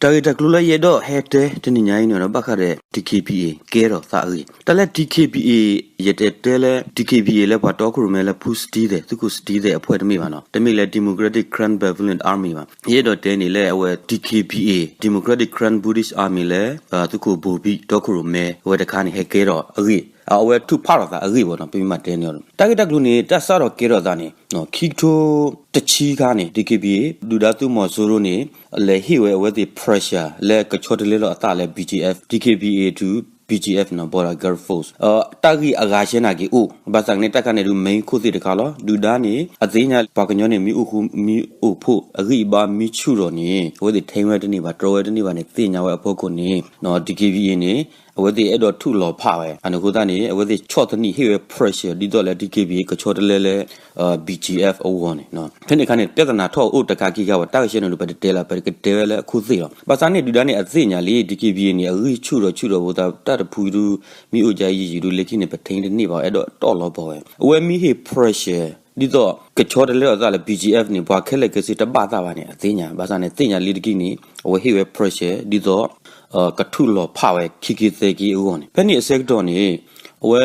တၢ်ဂ့ၢ်တၢ်ကျိၤလၢယအဲၣ်ဒိးဟဲတဲတနံၤညါအံၤန့ၣ်ဒီး ဘၣ်ဃးဒီး DKBA ကဲထီၣ်သးအဂ့ၢ်, တၢ်လၢ DKBA ယတဲတဲလၢ DKBA လၢပှၤတီခိၣ်ရိၣ်မဲလၢ ဖူစတံသဲး သုးခိၣ်စတံသဲးအဖှဲၣ်တမ့ၢ်ဘၣ်နီၤ, တမ့ၢ်လၢ Democratic Karen Battalion Army ဘၣ်. ယအဲၣ်ဒိးတဲန့ၣ်လၢအဝဲ DKBA, Democratic Karen Buddhist Army လၢ သုးခိၣ်ဘိၤဘံၣ်တီခိၣ်ရိၣ်မဲအဝဲတခါန့ၣ် ဟဲကဲထီၣ်အဂ့ၢ်, အဝဲထုးဖးထီၣ်သးအဂ့ၢ်ဘၣ်နီၤ, ပမ့ၢ်တဲန့ၣ် တၢ်ဂ့ၢ်တၢ်ကျိၤန့ၣ် တၢ်စးထီၣ်ကဲထီၣ်သးန့ၣ် ခံကထိတဆံခါန့ၣ် DKBA ဒုၣ်ဒါသုးမီၤစိရိၤန့ၣ် လဲၤဟ့ၣ်ဝဲအဝဲသ့ၣ် pressure လၢကဆီတလဲလီၤအသးလၢ BGF, DKBA to BGF နီၤ, Border Guard Force တၢ်ဂ့ၢ်အဂၤဆဲးနာ်က့ၤအိၣ်, ဘၣ်ဆၣ်န့ၣ် တၢ်ခါန့ၣ်ဒုး main ခိၣ်သ့ၣ်တခါလီၤ. ဒုၣ်ဒါန့ၣ် အသ့ၣ်ညါပှၤကညီန့ၣ် မ့ၢ်အိၣ်ဃူမ့ၢ်အိၣ်ဖိး အဂံၢ်အဘါမ့ၢ်ဆူၣ်ထီၣ်န့ၣ် အဝဲသ့ၣ်ထံၣ်ဝဲတန့ၢ်ဘၣ် တြီဝဲတန့ၢ်ဘၣ်န့ၣ် သ့ၣ်ညါဝဲအဖီခိၣ်န့ၣ် DKBA န့ၣ် အဝဲသ့ၣ်အဲၣ်ဒိးထုးလီၤဖးဝဲ, အန့ၣ်အဃိသတးန့ၣ် အဝဲသ့ၣ်ဆီၣ်သနံးဟ့ၣ်ဝဲ pressure ဒ်သိးလၢ DKBA ကဆီတလဲလၢ BGF အဂီၢ်န့ၣ်, ဖဲန့ၣ်အခါန့ၣ် ပြဿနာထီၣ်အိၣ်တခါခံခါဘၣ်, တၢ်ဂ့ၢ်ဆဲးန့ၣ်ဒုး ပတတဲလၢၤ ပတကတဲဝဲလၢအခိၣ်သ့ၣ်လီၤ. ဘၣ်ဆၣ်န့ၣ် ဒုၣ်ဒါန့ၣ် အသ့ၣ်ညါလံ DKBA န့ၣ် အဂံၢ်ဆူၣ်ထီၣ်ဆူၣ်ထီၣ်ဖိသး တၢ်တဖုဒုး မ့ၢ်အိၣ်ကယံာ်ယံာ်ဒုး လၢခံန့ၣ် ပထံၣ်တန့ၢ်ဘၣ် အဲၣ်ဒိးတီၣ်လီၤပီၢ်ဝဲ, အဝဲမ့ၢ်ဟ့ၣ် pressure ဒ်သိးကဆီတလဲလီၤအသးလၢ BGF န့ၣ် ပှၤခဲလၢာ်ခဲဆ့တဘၣ်သးဘၣ်န့ၣ် အသ့ၣ်ညါ, ဘၣ်ဆၣ်န့ၣ် သ့ၣ်ညါလံတက့ၢ်န့ၣ် အဝဲဟ့ၣ်ဝဲ pressure ဒ်သိး ကထုးလီၤဖးဝဲခံက့ၤသၢက့ၤအဂီၢ်န့ၣ်, ဖဲန့ၣ်အဆၢကတီၢ်န့ၣ် အဝဲ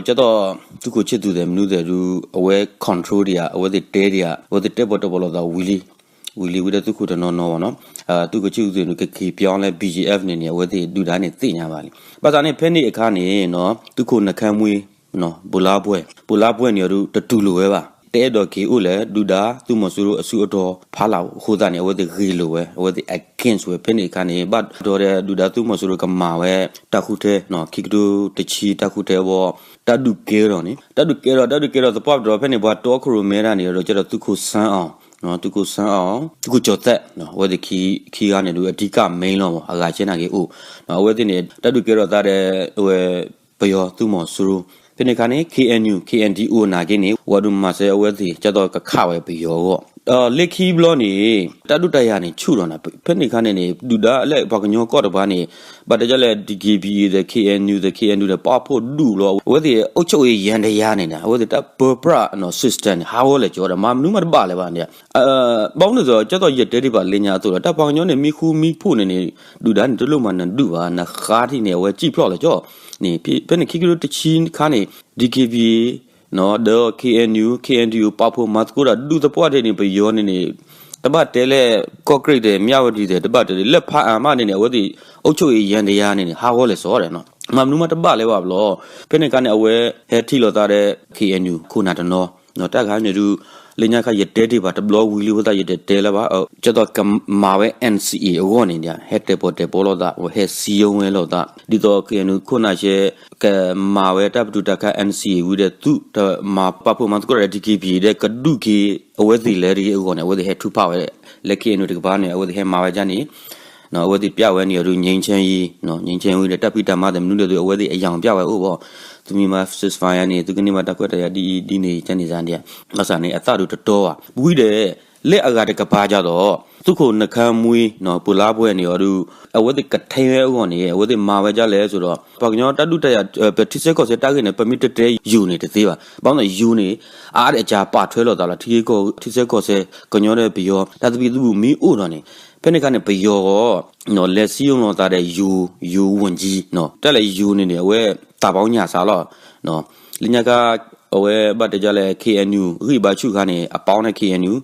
ကၠီသီၣ် သုးခိၣ်ဆံၣ်သူးသဲးမနုၤသဲးဒုး အဝဲ control ဒံးဧါ, အဝဲသ့ၣ်တဲဒံးဧါ, အဝဲသ့ၣ်တဲပီၣ်တဲပီၣ်လိာ်သးဝံၤလံ, ဝံၤလံဝံၤဒီးသုးခိၣ်တနီၤနီၤဘၣ်နီၤ, သုးခိၣ်ဆံၣ်သူးသဲးန့ၣ် ကက့ၤပၠီလၢ BGF န့ၣ်န့ၣ် အဝဲသ့ၣ်ဒုၣ်ဒါန့ၣ်သ့ၣ်ညါဘၣ်လံ. ဘၣ်ဆၣ်န့ၣ် ဖဲန့ၣ်အခါန့ၣ် သုးခိၣ်နခါမှံ ဘိလါဘွဲၢ်, ဘိလါဘွဲၢ်န့ၣ်အဒုး တတူၢ်လိာ်ဝဲဘၣ်, တအဲၣ်ဒိးက့ၤအိၣ်လၢ ဒုၣ်ဒါသုးမီၤစိရိၤအစုအတီၤဖးလၢ်အဃိသတးန့ၣ် အဝဲသ့ၣ်ဂ့ၢ်လိာ်ဝဲ, အဝဲသ့ၣ် against ဝဲ ဖဲန့ၣ်အခါန့ၣ် ဘၣ်ဒီးဒုၣ်ဒါသုးမီၤစိရိၤကမၤဝဲ တၢ်ဃုထၢ ခံကထိတဆံတၢ်ဃုထၢအဘီ တၢ်ဒုးကဲထီၣ်န့ၣ် တၢ်ဒုးကဲထီၣ် တၢ်ဒုးကဲထီၣ်သပှၢ်ပတြၢၤ ဖဲန့ၣ် ပှၤတီခိၣ်ရိၣ်မဲတၢ်န့ၣ်ဒီး ကၠီသီၣ် သုးခိၣ်ဆၣ်အီၣ်, သုးခိၣ်ဆၣ်အီၣ်, သုးခိၣ်ကၠီၤသဲး, အဝဲသ့ၣ်ခံဂၤန့ၣ်ဒုး အဓိက main လီၤမး အဂၤဆဲးနာ်က့ၤအိၣ်, အဝဲသ့ၣ်န့ၣ် တၢ်ဒုးကဲထီၣ်သးဒီး အဝဲ ပယီၤသုးမီၤစိရိၤ, ဖဲန့ၣ်အခါန့ၣ် KNU KNDO နာ်က့န့ၣ် ဝဲဒုးမၤစၢၤအဝဲသ့ၣ် ကၠီသီၣ် ကခးဝဲပယီၤအဂီၢ်, လၢခံဘျီန့ၣ် တၢ်ဒုးတၢ်ယၤန့ၣ်ဆူၣ်ထီၣ်န့ၣ် ဖဲန့ၣ်အခါန့ၣ်န့ၣ် ဒုၣ်ဒါလၢပှၤကညီကီၢ်တပၤန့ၣ် ဘၣ်တဲဒ်လဲၣ် DKBA ဒီး KNU ဒီး KNU ဒီး ပာ်ဖှိၣ်ဒူၣ်ဘျီ အဝဲသ့ၣ် အုပ်ချုပ်ရေးယန္တရား န့ၣ်န့ၣ် အဝဲသ့ၣ်တၢ်ပၢပြး system န့ၣ် ဟးဂီၤလၢာ်ကီဒီး မၤမနုၤမးတဘၣ်လၢၤဘၣ်န့ၣ် ဘၣ်မနုၤအဃိ ကၠီသီၣ် ယတဲဒံးဘၣ်လၢညါအသိးလီၤ တၢ်ပှၤကညီန့ၣ် မ့ၢ်ဃူမ့ၢ်ဖိးန့ၣ်န့ၣ် ဒုၣ်ဒါန့ၣ် တလိၣ်မၤနဒုၣ်ဘၣ် နဃါထံၣ်န့ၣ် အဝဲစံၣ်ဖျိးလၢာ်ကီ န့ၣ် ဖဲန့ၣ်ခံကထိတဆံခါန့ၣ် DKBA ဒီး KNU KNDO ပာ်ဖှိၣ်မၤသကိးတၢ်ဒူၣ်သပှၢ်ဒ့ၣ်န့ၣ် ပယီၤန့ၣ်န့ၣ် တဘၣ်တဲလၢ ကီၢ်ကရ့ၣ်ဒီး မၠၣ်ဝတံၤဒီး တဘၣ်တဲလၢ ဖးအါမးန့ၣ်န့ၣ် အဝဲသ့ၣ် အုပ်ချုပ်ရေးယန္တရား န့ၣ်န့ၣ် ဟးဂီၤလၢာ်စီဒီး မၤမနုၤမးတဘၣ်လၢၤဘၣ်ဘျီ ဖဲန့ၣ်အခါန့ၣ် အဝဲဟဲထံၣ်လိာ်သးဒီး KNU ခိၣ်နၢ်တနီၤ တၢ်ခါန့ၣ်ဒုး လၢညါခါယတဲတ့ၢ်ဘၣ်တဘျီဝံၤလံအဃိသတး ယတတဲလၢၤဘၣ် ကၠီသီၣ်ကမၤဝဲ NCA အဂီၢ်န့ၣ် ဟဲတဲာ်ပီၣ်တဲာ်ပီလိာ်သး ဟဲစံယိဝဲလိာ်သး ဒ်သိး KNU ခိၣ်နၢ်ရှဲ ကမၤဝဲတၢ်ပတုာ်တၢ်ခး NCA ဝံၤဒီး သုးတမၤပာ်ဖှိၣ်မၤသကိးဒီး DKBA ဒီးကဒုးက့ၤ အဝဲသ့ၣ်လၢတဂ့ၤအဂီၢ်န့ၣ် အဝဲသ့ၣ်ဟဲထုးဖးဝဲ လၢ KNU တကပၤန့ၣ် အဝဲသ့ၣ်ဟဲမၤဝဲဒ်န့ၣ် အဝဲသ့ၣ်ပျဲဝဲန့ၣ်အဒုး ငြိမ်းချမ်းရေး ငြိမ်းချမ်းရေး ဒီးတၢ်ဖံးတၢ်မၤသ့ၣ်မနုၤဒီး အဝဲသ့ၣ်အယံၤပျဲဝဲအိၣ်ဘၣ် သုမ့ၢ်မၤ ceasefire န့ၣ် သုကန့ၢ်ဘၣ်တၢ်ခွဲးတၢ်ယာ်ဒ်အံၤဒ်န့ၣ် ကန့ၣ်စ့ၢ်န့ၣ် ဘၣ်ဆၣ်န့ၣ် အသးဒုးတတီဘၣ် ဝံၤဒီး လၢအဂၤတကပၤကၢ်သိး သုးခိၣ်နခါမှံ ပူၤလါပှဲၤန့ၣ်အဒုး အဝဲသ့ၣ်ကထဲဝဲအဂီၢ်န့ၣ် အဝဲသ့ၣ်မၤဝဲဒ်လဲၣ်ဆိုဒီး ပှၤကညီတၢ်ဒုးတၢ်ယၤ ပထံဆၢကီၢ်ဆၢတၢ်ဂ့ၢ်န့ၣ် ပမ့ၢ်တတဲယိၤန့ၣ်တသ့ဘၣ် ဘၣ်မနုၤယိၤန့ၣ် အါအါတကးပာ်ထွဲလိာ်သးလီၤ ထံဂ့ၢ်ကီၢ် ထံဆၢကီၢ်ဆၢ ကညီဒီးပယီၤ တၢ်သဘံၣ်သဘုၣ်မ့ၢ်အိၣ်ဒီးန့ၣ် ဖဲန့ၣ်အခါန့ၣ် ပယီၤဂီၢ် လဲၤစံယိလီၤသးဒီးယိၤ ယိၤဝူၣ်ကၠံ တၢ်လၢယိၤန့ၣ်န့ၣ် အဝဲ တၢ်ပီညၣ်စးလီၤ လၢညါခါ အဝဲဘၣ်တဲဒ်လဲၣ် KNU ဂံၢ်ဘါဆူၣ်ခါန့ၣ် အပီန့ၣ် KNU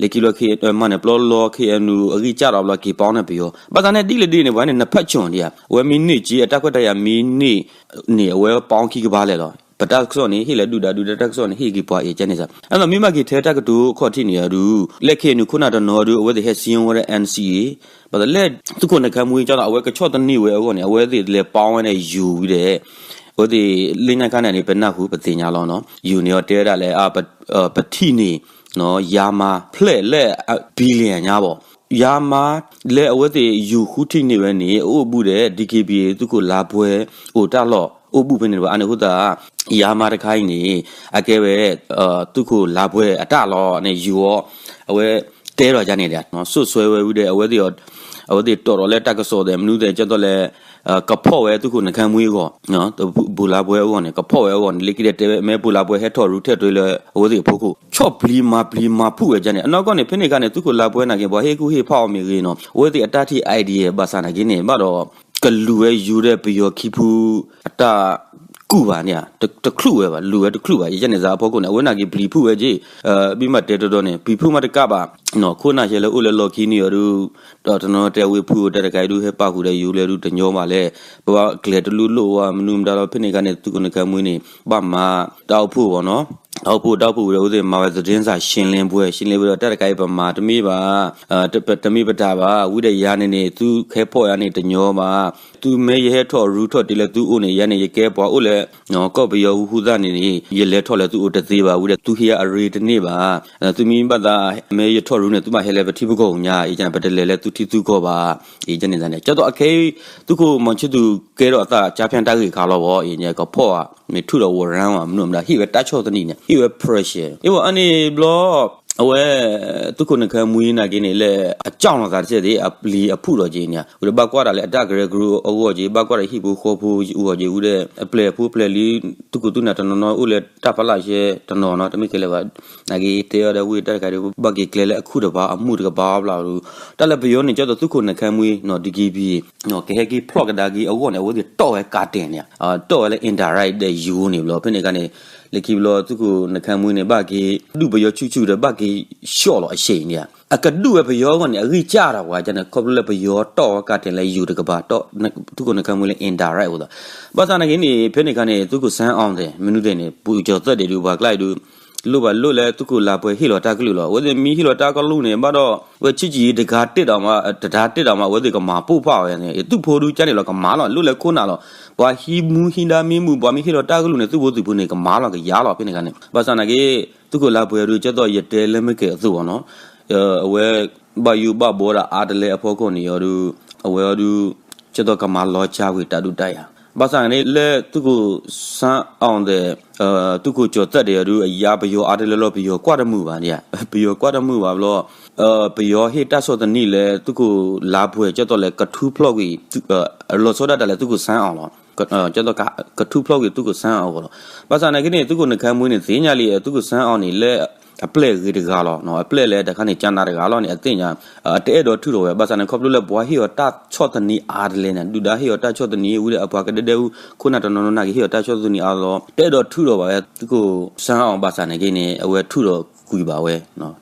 လၢခံဘျီ မၤန့ၣ်ပျီလီ KNU အဂံၢ်စၢ်ဒီးဘျီက့ၤပီန့ၣ် ပယီၤ ဘၣ်ဆၣ်န့ၣ်ဒ်လဲၣ်ဒ်န့ၣ် ပှၤန့ၣ် နဖးဆူၣ်ဒံးဧါ အဝဲမ့ၢ်န့ၢ်က့ၤအတၢ်ခွဲးတၢ်ယာ်မ့ၢ်န့ၢ်န့ၣ် အဝဲပီခံကပၤလဲၣ်လီၤ ပတၢ်ကစီၣ်န့ၣ် ဟ့ၣ်လၢဒုၣ်ဒါ ဒုၣ်ဒါတၢ်ကစီၣ်န့ၣ် ဟ့ၣ်က့ၤပှၤအံၤကဲန့ၣ်စ့ၢ် အသိးမ့ၢ်ဘၣ်က့ၤထဲတၢ်ကတိၤခီၣ်ထံးန့ၣ်အဒုး လၢ KNU ခိၣ်နၢ်တနီၤအဒုး အဝဲသ့ၣ်ဟဲစံယိဝဲဒီး NCA ဘၣ်သလၢ သုးခိၣ်နခါမှံကၢ်သိး အဝဲကဆီၣ်သနံးဝဲအဂီၢ်န့ၣ် အဝဲသ့ၣ်လဲၤပီဝဲန့ၣ်ယိၤဝံၤဒီး အဝဲသ့ၣ်လၢညါခါန့ၣ်န့ၣ် ပနၢ်ဟူပသ့ၣ်ညါလီၤ ယိၤန့ၣ်အီၤတဲဝဲဒၣ်လၢ ပထံၣ်န့ၢ် ယၤမၤဖျဲၣ်လၢ billion ညါဘၣ် ယၤမၤလၢအဝဲသ့ၣ်ယိၤဃုထံၣ်န့ၢ်ဝဲန့ၣ် အအိၣ်ဘူးဒီး DKBA သုးခိၣ်လါပှဲၤ အိၣ်တၢ်လီၢ် အိၣ်ဘူးဖဲန့ၣ်တဘၣ် အန့ၣ်အဃိသတး ယၤမၤတခါအံၤန့ၣ် အကဲဝဲ သုးခိၣ်လါပှဲၤအတၢ်လီၢ်န့ၣ် ယိၤအီၤ အဝဲတဲလီၤယၤန့ၣ်ဒီး စိတ်ဆွဲဝဲဝံၤဒီး အဝဲသ့ၣ်အီၤ အဝဲသ့ၣ်တီၣ်ထီၣ်လၢတၢ်ကစီၣ်သဲးမနုၤသဲး ကၠီသီလဲၣ် ကဖီၣ်ဝဲသုးခိၣ်နခါမှံအဂီၢ်, ပူၤလါပှဲၤအဂီၢ်န့ၣ် ကဖီၣ်ဝဲအဂီၢ်န့ၣ် လၢခံဒီးတဲဝဲ မ့ၢ်ပူၤလါပှဲၤဟဲထီၣ်ရူထဲတ့ၢ်လၢ အဝဲသ့ၣ်အဖီခိၣ် ဆီၣ်ပျံၤမၤပျံၤမၤဖုၣ်ဝဲဒ်န့ၣ် အနီၢ်ကီၢ်န့ၣ် ဖဲန့ၣ်အခါန့ၣ် သုးခိၣ်လါပှဲၤနာ်က့ ပှၤဟ့ၣ်ကူၣ်ဟ့ၣ်ဖးအီၤမ့ၢ်ဂ့ၤနီၤ အဝဲသ့ၣ်အတၢ်ထံၣ် idea ဘၣ်ဆၣ်နာ်က့န့ၣ် ဘၣ်ဒီး ကလူၤဝဲယူၤဒီးပယီၤခံဖု အတၢ်ကူၣ်ဘၣ်န့ၣ် တချုးဝဲဘၣ် လူၤဝဲတချုးဘၣ် ယဲန့ၣ်သးအဖီခိၣ်န့ၣ် အဝဲနာ်က့ပျံၤဖုၣ်ဝဲက့ ဘံၣ်မးတဲတီဒီန့ၣ် ပျံၤဖုၣ်မးတကးဘၣ် ခိၣ်နၢ်ယဲလၢအိၣ်လၢလီၢ်ခံန့ၣ်အီၤဒုး ဒီးတနီၤတဲဝဲဖုၣ်တၢ်တခါအံၤဒုး ဟဲပာ်ဃုာ်ဒီးယူၤလဲဒုးတညီဘၣ်လဲၣ် ပဘၣ်ကျဲၤတလူၢ်လိၣ်ဝဲမနုၤမတၤဒီး ဖဲန့ၣ်အခါန့ၣ် သုးခိၣ်နခါမှံန့ၣ် ဘၣ်မၤတၢ်အိၣ်ဖှိၣ်ဘၣ်နီၤ တၢ်အိၣ်ဖှိၣ်တၢ်အိၣ်ဖှိၣ်ဝံၤဒီး အဝဲသ့ၣ်မၤဝဲ သတင်းစာရှင်းလင်းပွဲ ရှင်းလင်းပွဲ ဒီးတၢ်တခါအံၤ ပမၤတမ့ၢ်ဘၣ် တမ့ၢ်ပတၢ်ဘၣ် ဝံၤဒီးယၤန့ၣ်န့ၣ် သုဟဲဖီၣ်ယၤန့ၣ်တညီဘၣ် သုမ့ၢ်ယဟဲထီၣ်ရူထီၣ်တ့ၢ်လၢသုအိၣ်န့ၣ် ယၤန့ၣ် ယကဲပှၤအိၣ်လၢ ကီၢ်ပယီၤဃူဃူသၣ်န့ၣ်န့ၣ် ယလဲၤထီၣ်လၢသုအိၣ်တသ့ဘၣ် ဝံၤဒီးသုဟ့ၣ်ယၤအရ့တန့ၢ်ဘၣ် သုမ့ၢ်ဘၣ်သး မ့ၢ်ယထီၣ်ရူန့ၣ် သုဘၣ်ဟဲလၢပထံပကီၢ်ပူၤညါ အံၤန့ၣ် ပတလဲၤလၢသုထံသုကီၢ်ဘၣ် အံၤန့ၣ်န့ၣ် ကၠီသီအခဲအံၤ သုးခိၣ်မီၤခၠံးသူၣ်ကဲထီၣ်အသး ကၠါဖၠၣ်တၢ်ဂ့ၢ်ခါလီၤဘၣ် အံၤန့ၣ် ကဖီၣ်ဧါ မ့ၢ်ထုးဒီး warrant ဧါ မနုၤမတၤ ဟ့ၣ်ဝဲတၢ်ဆီၣ်သနံးန့ၣ် ဟ့ၣ်ဝဲ pressure အ့ၣ်ဝဲအန့ၣ်ဘျီ အဝဲ သုးခိၣ်နခါမှံနာ်က့န့ၣ် လၢအကၠီၣ်လီၤသးတစဲးသ့ၣ် အပျံၤအဖုၣ်ဒီးက့ၤန့ၣ် ဝံၤဒီးဘၣ်ကွၢ်တၢ်လၢအတၢ်ကရၢကရိအဂီၢ်က့ၤ ဘၣ်ကွၢ်ဒီးဟံၣ်ဖိဃီဖိအဂီၢ်က့ၤ ဝံၤဒီးအပျဲၢ်ဖိပျဲၢ်လံ သုးခိၣ်သုးနၢ်တနီၤနီၤ အိၣ်လၢတၢ်ဖးလၢ်ရှဲတနီၤနီၤ တမ့ၢ်ခဲလၢာ်ဘၣ် နာ်က့တဲအီၤဒီးဝံၤတၢ်တခါဒီး ဘၣ်က့ၤကျဲလၢအခုၣ်တကပၤ အမုၢ်တကပၤဘျီဒုး တၢ်လၢပယီၤန့ၣ် ကၠီသီးသုးခိၣ်နခါမှံနီၤ DKBA ကဟဲက့ၤဖျီၣ်ကဒါက့ၤအဂီၢ်န့ၣ် အဝဲသ့ၣ်တီၣ်ဝဲကးတဲာ်န့ၣ် တီၣ်ဝဲလၢ indirect ဒီးယူၤန့ၣ်ဘျီ ဖဲန့ၣ်အခါန့ၣ် လၢခံဘျီသုးခိၣ်နခါမှံန့ၣ် ဘၣ်က့ၤဒုးပယီၤဆူၣ်ဆူၣ်ဒီး ဘၣ်က့ၤဆှီၣ်လီၤအဆံးန့ၣ် အကဒုးဝဲပယီၤအဂီၢ်န့ၣ် အဂံၢ်စၢ်ဒီးပှၤန့ၣ် ခီဖျိလၢပယီၤတီၣ်ဝဲကးတဲာ်လၢယူၤတကပၤ တီၣ်သုးခိၣ်နခါမှံလၢ indirect အဃိသတး ဘၣ်ဆၣ်နာ်က့န့ၣ် ဖဲန့ၣ်အခါန့ၣ် သုးခိၣ်ဆၣ်အီၣ်သ့ၣ် မနုၤသ့ၣ်န့ၣ် ပူၤကၠီၤသၢဒဲးဒုး ပှၤကျါအံၤဒုး လိၣ်ဘၣ်လိၣ်လၢသုးခိၣ်လါပှဲၤဟ့ၣ်လီၤတၢ်ကလုၢ်လီၤ. အဝဲသ့ၣ်မ့ၢ်ဟ့ၣ်လီၤတၢ်ကလုၢ်န့ၣ် ဘၣ်ဒီး ဝဲဆံးကံၤတဂၤတ့ၢ်ဒီးမး တဒါတ့ၢ်ဒီးမး အဝဲသ့ၣ်ကမၤပိၢ်ဖးဝဲန့ၣ် သုးဖိဒုးကၠါန့ၣ်လီၤကမၤလီၤ လိၣ်လၢခိၣ်နၢ်လီၤ. ပှၤဟံးမူဟံးဒါမ့ၢ်မုာ် ပှၤမ့ၢ်ဟ့ၣ်လီၤတၢ်ကလုၢ်န့ၣ် သုးဖိသုးဖိန့ၣ် ကမၤလီၤကယၤလီၤ ဖဲန့ၣ်အခါန့ၣ် ဘၣ်ဆၣ်နာ်က့ သုးခိၣ်လါပှဲၤဒုး ကၠီသီးယတဲလၢမ့ၢ်ကဲအသိးဘၣ်နီၤ အဝဲ ဘၣ်ယိၣ်ဘၣ်ဘှီဒီးအါတလဲအဖီခိၣ်န့ၣ်အီၤဒုး အဝဲအီၤဒုး ကၠီသီးကမၤလီၤစၢ်ကွံာ်တၢ်ဒုးတၢ်ယၤ ဘၣ်ဆၣ်န့ၣ် လၢသုးခိၣ်ဆၣ်အီၣ်သ့ၣ် သုးခိၣ်ကၠီၤသၢဒဲးအီၤဒုး အယါပယီၤအါတလဲလီၤ ပယီၤကွၢ်တမုာ်ဘၣ်န့ၣ် ပယီၤကွၢ်တမုာ်ဘၣ်ဘျီ ပယီၤဟ့ၣ်တၢ်ဆီၣ်သနံးလၢသုးခိၣ်လါပှဲၤ ကၠီသီးလဲၤကထူဖျီၣ်ကွံာ် လီၤဆီဒၣ်တၢ်လၢသုးခိၣ်ဆၣ်အီၣ်လီၤ. ကၠီသီးကထူဖျီၣ်ကွံာ်သုးခိၣ်ဆၣ်အီၣ်အဂီၢ်လီၤ. ဘၣ်ဆၣ်နာ်က့န့ၣ် သုးခိၣ်နခါမှံန့ၣ် သ့ၣ်ညါလံ သုးခိၣ်ဆၣ်အီၣ်န့ၣ် လၢအပျဲၢ်ဂ့ၤတဂၤလီၤ. အပျဲၢ်လၢတခါန့ၣ် ကၠါနၤတဂၤလီၤန့ၣ် အသ့ၣ်ညါ အတအဲၣ်ဒိးထုးထီၣ်ဝဲ ဘၣ်ဆၣ်န့ၣ် ခီဖျိလၢပှၤဟ့ၣ်အီၤတၢ်ဆီၣ်သနံးအါတလဲန့ၣ် ဒုၣ်ဒါဟ့ၣ်အီၤတၢ်ဆီၣ်သနံး ဝံၤဒီးအပှၤကဒဲဒဲဝံၤ ခိၣ်နၢ်တနီၤနီၤနာ်က့ဟ့ၣ်အီၤတၢ်ဆီၣ်သနံးအါလီၤ တအဲၣ်ဒိးထုးထီၣ်ဘၣ်ဝဲ သုးခိၣ်ဆၣ်အီၣ် ဘၣ်ဆၣ်နာ်က့န့ၣ် အဝဲထုးထီၣ်ကွံာ်ဘၣ်ဝဲ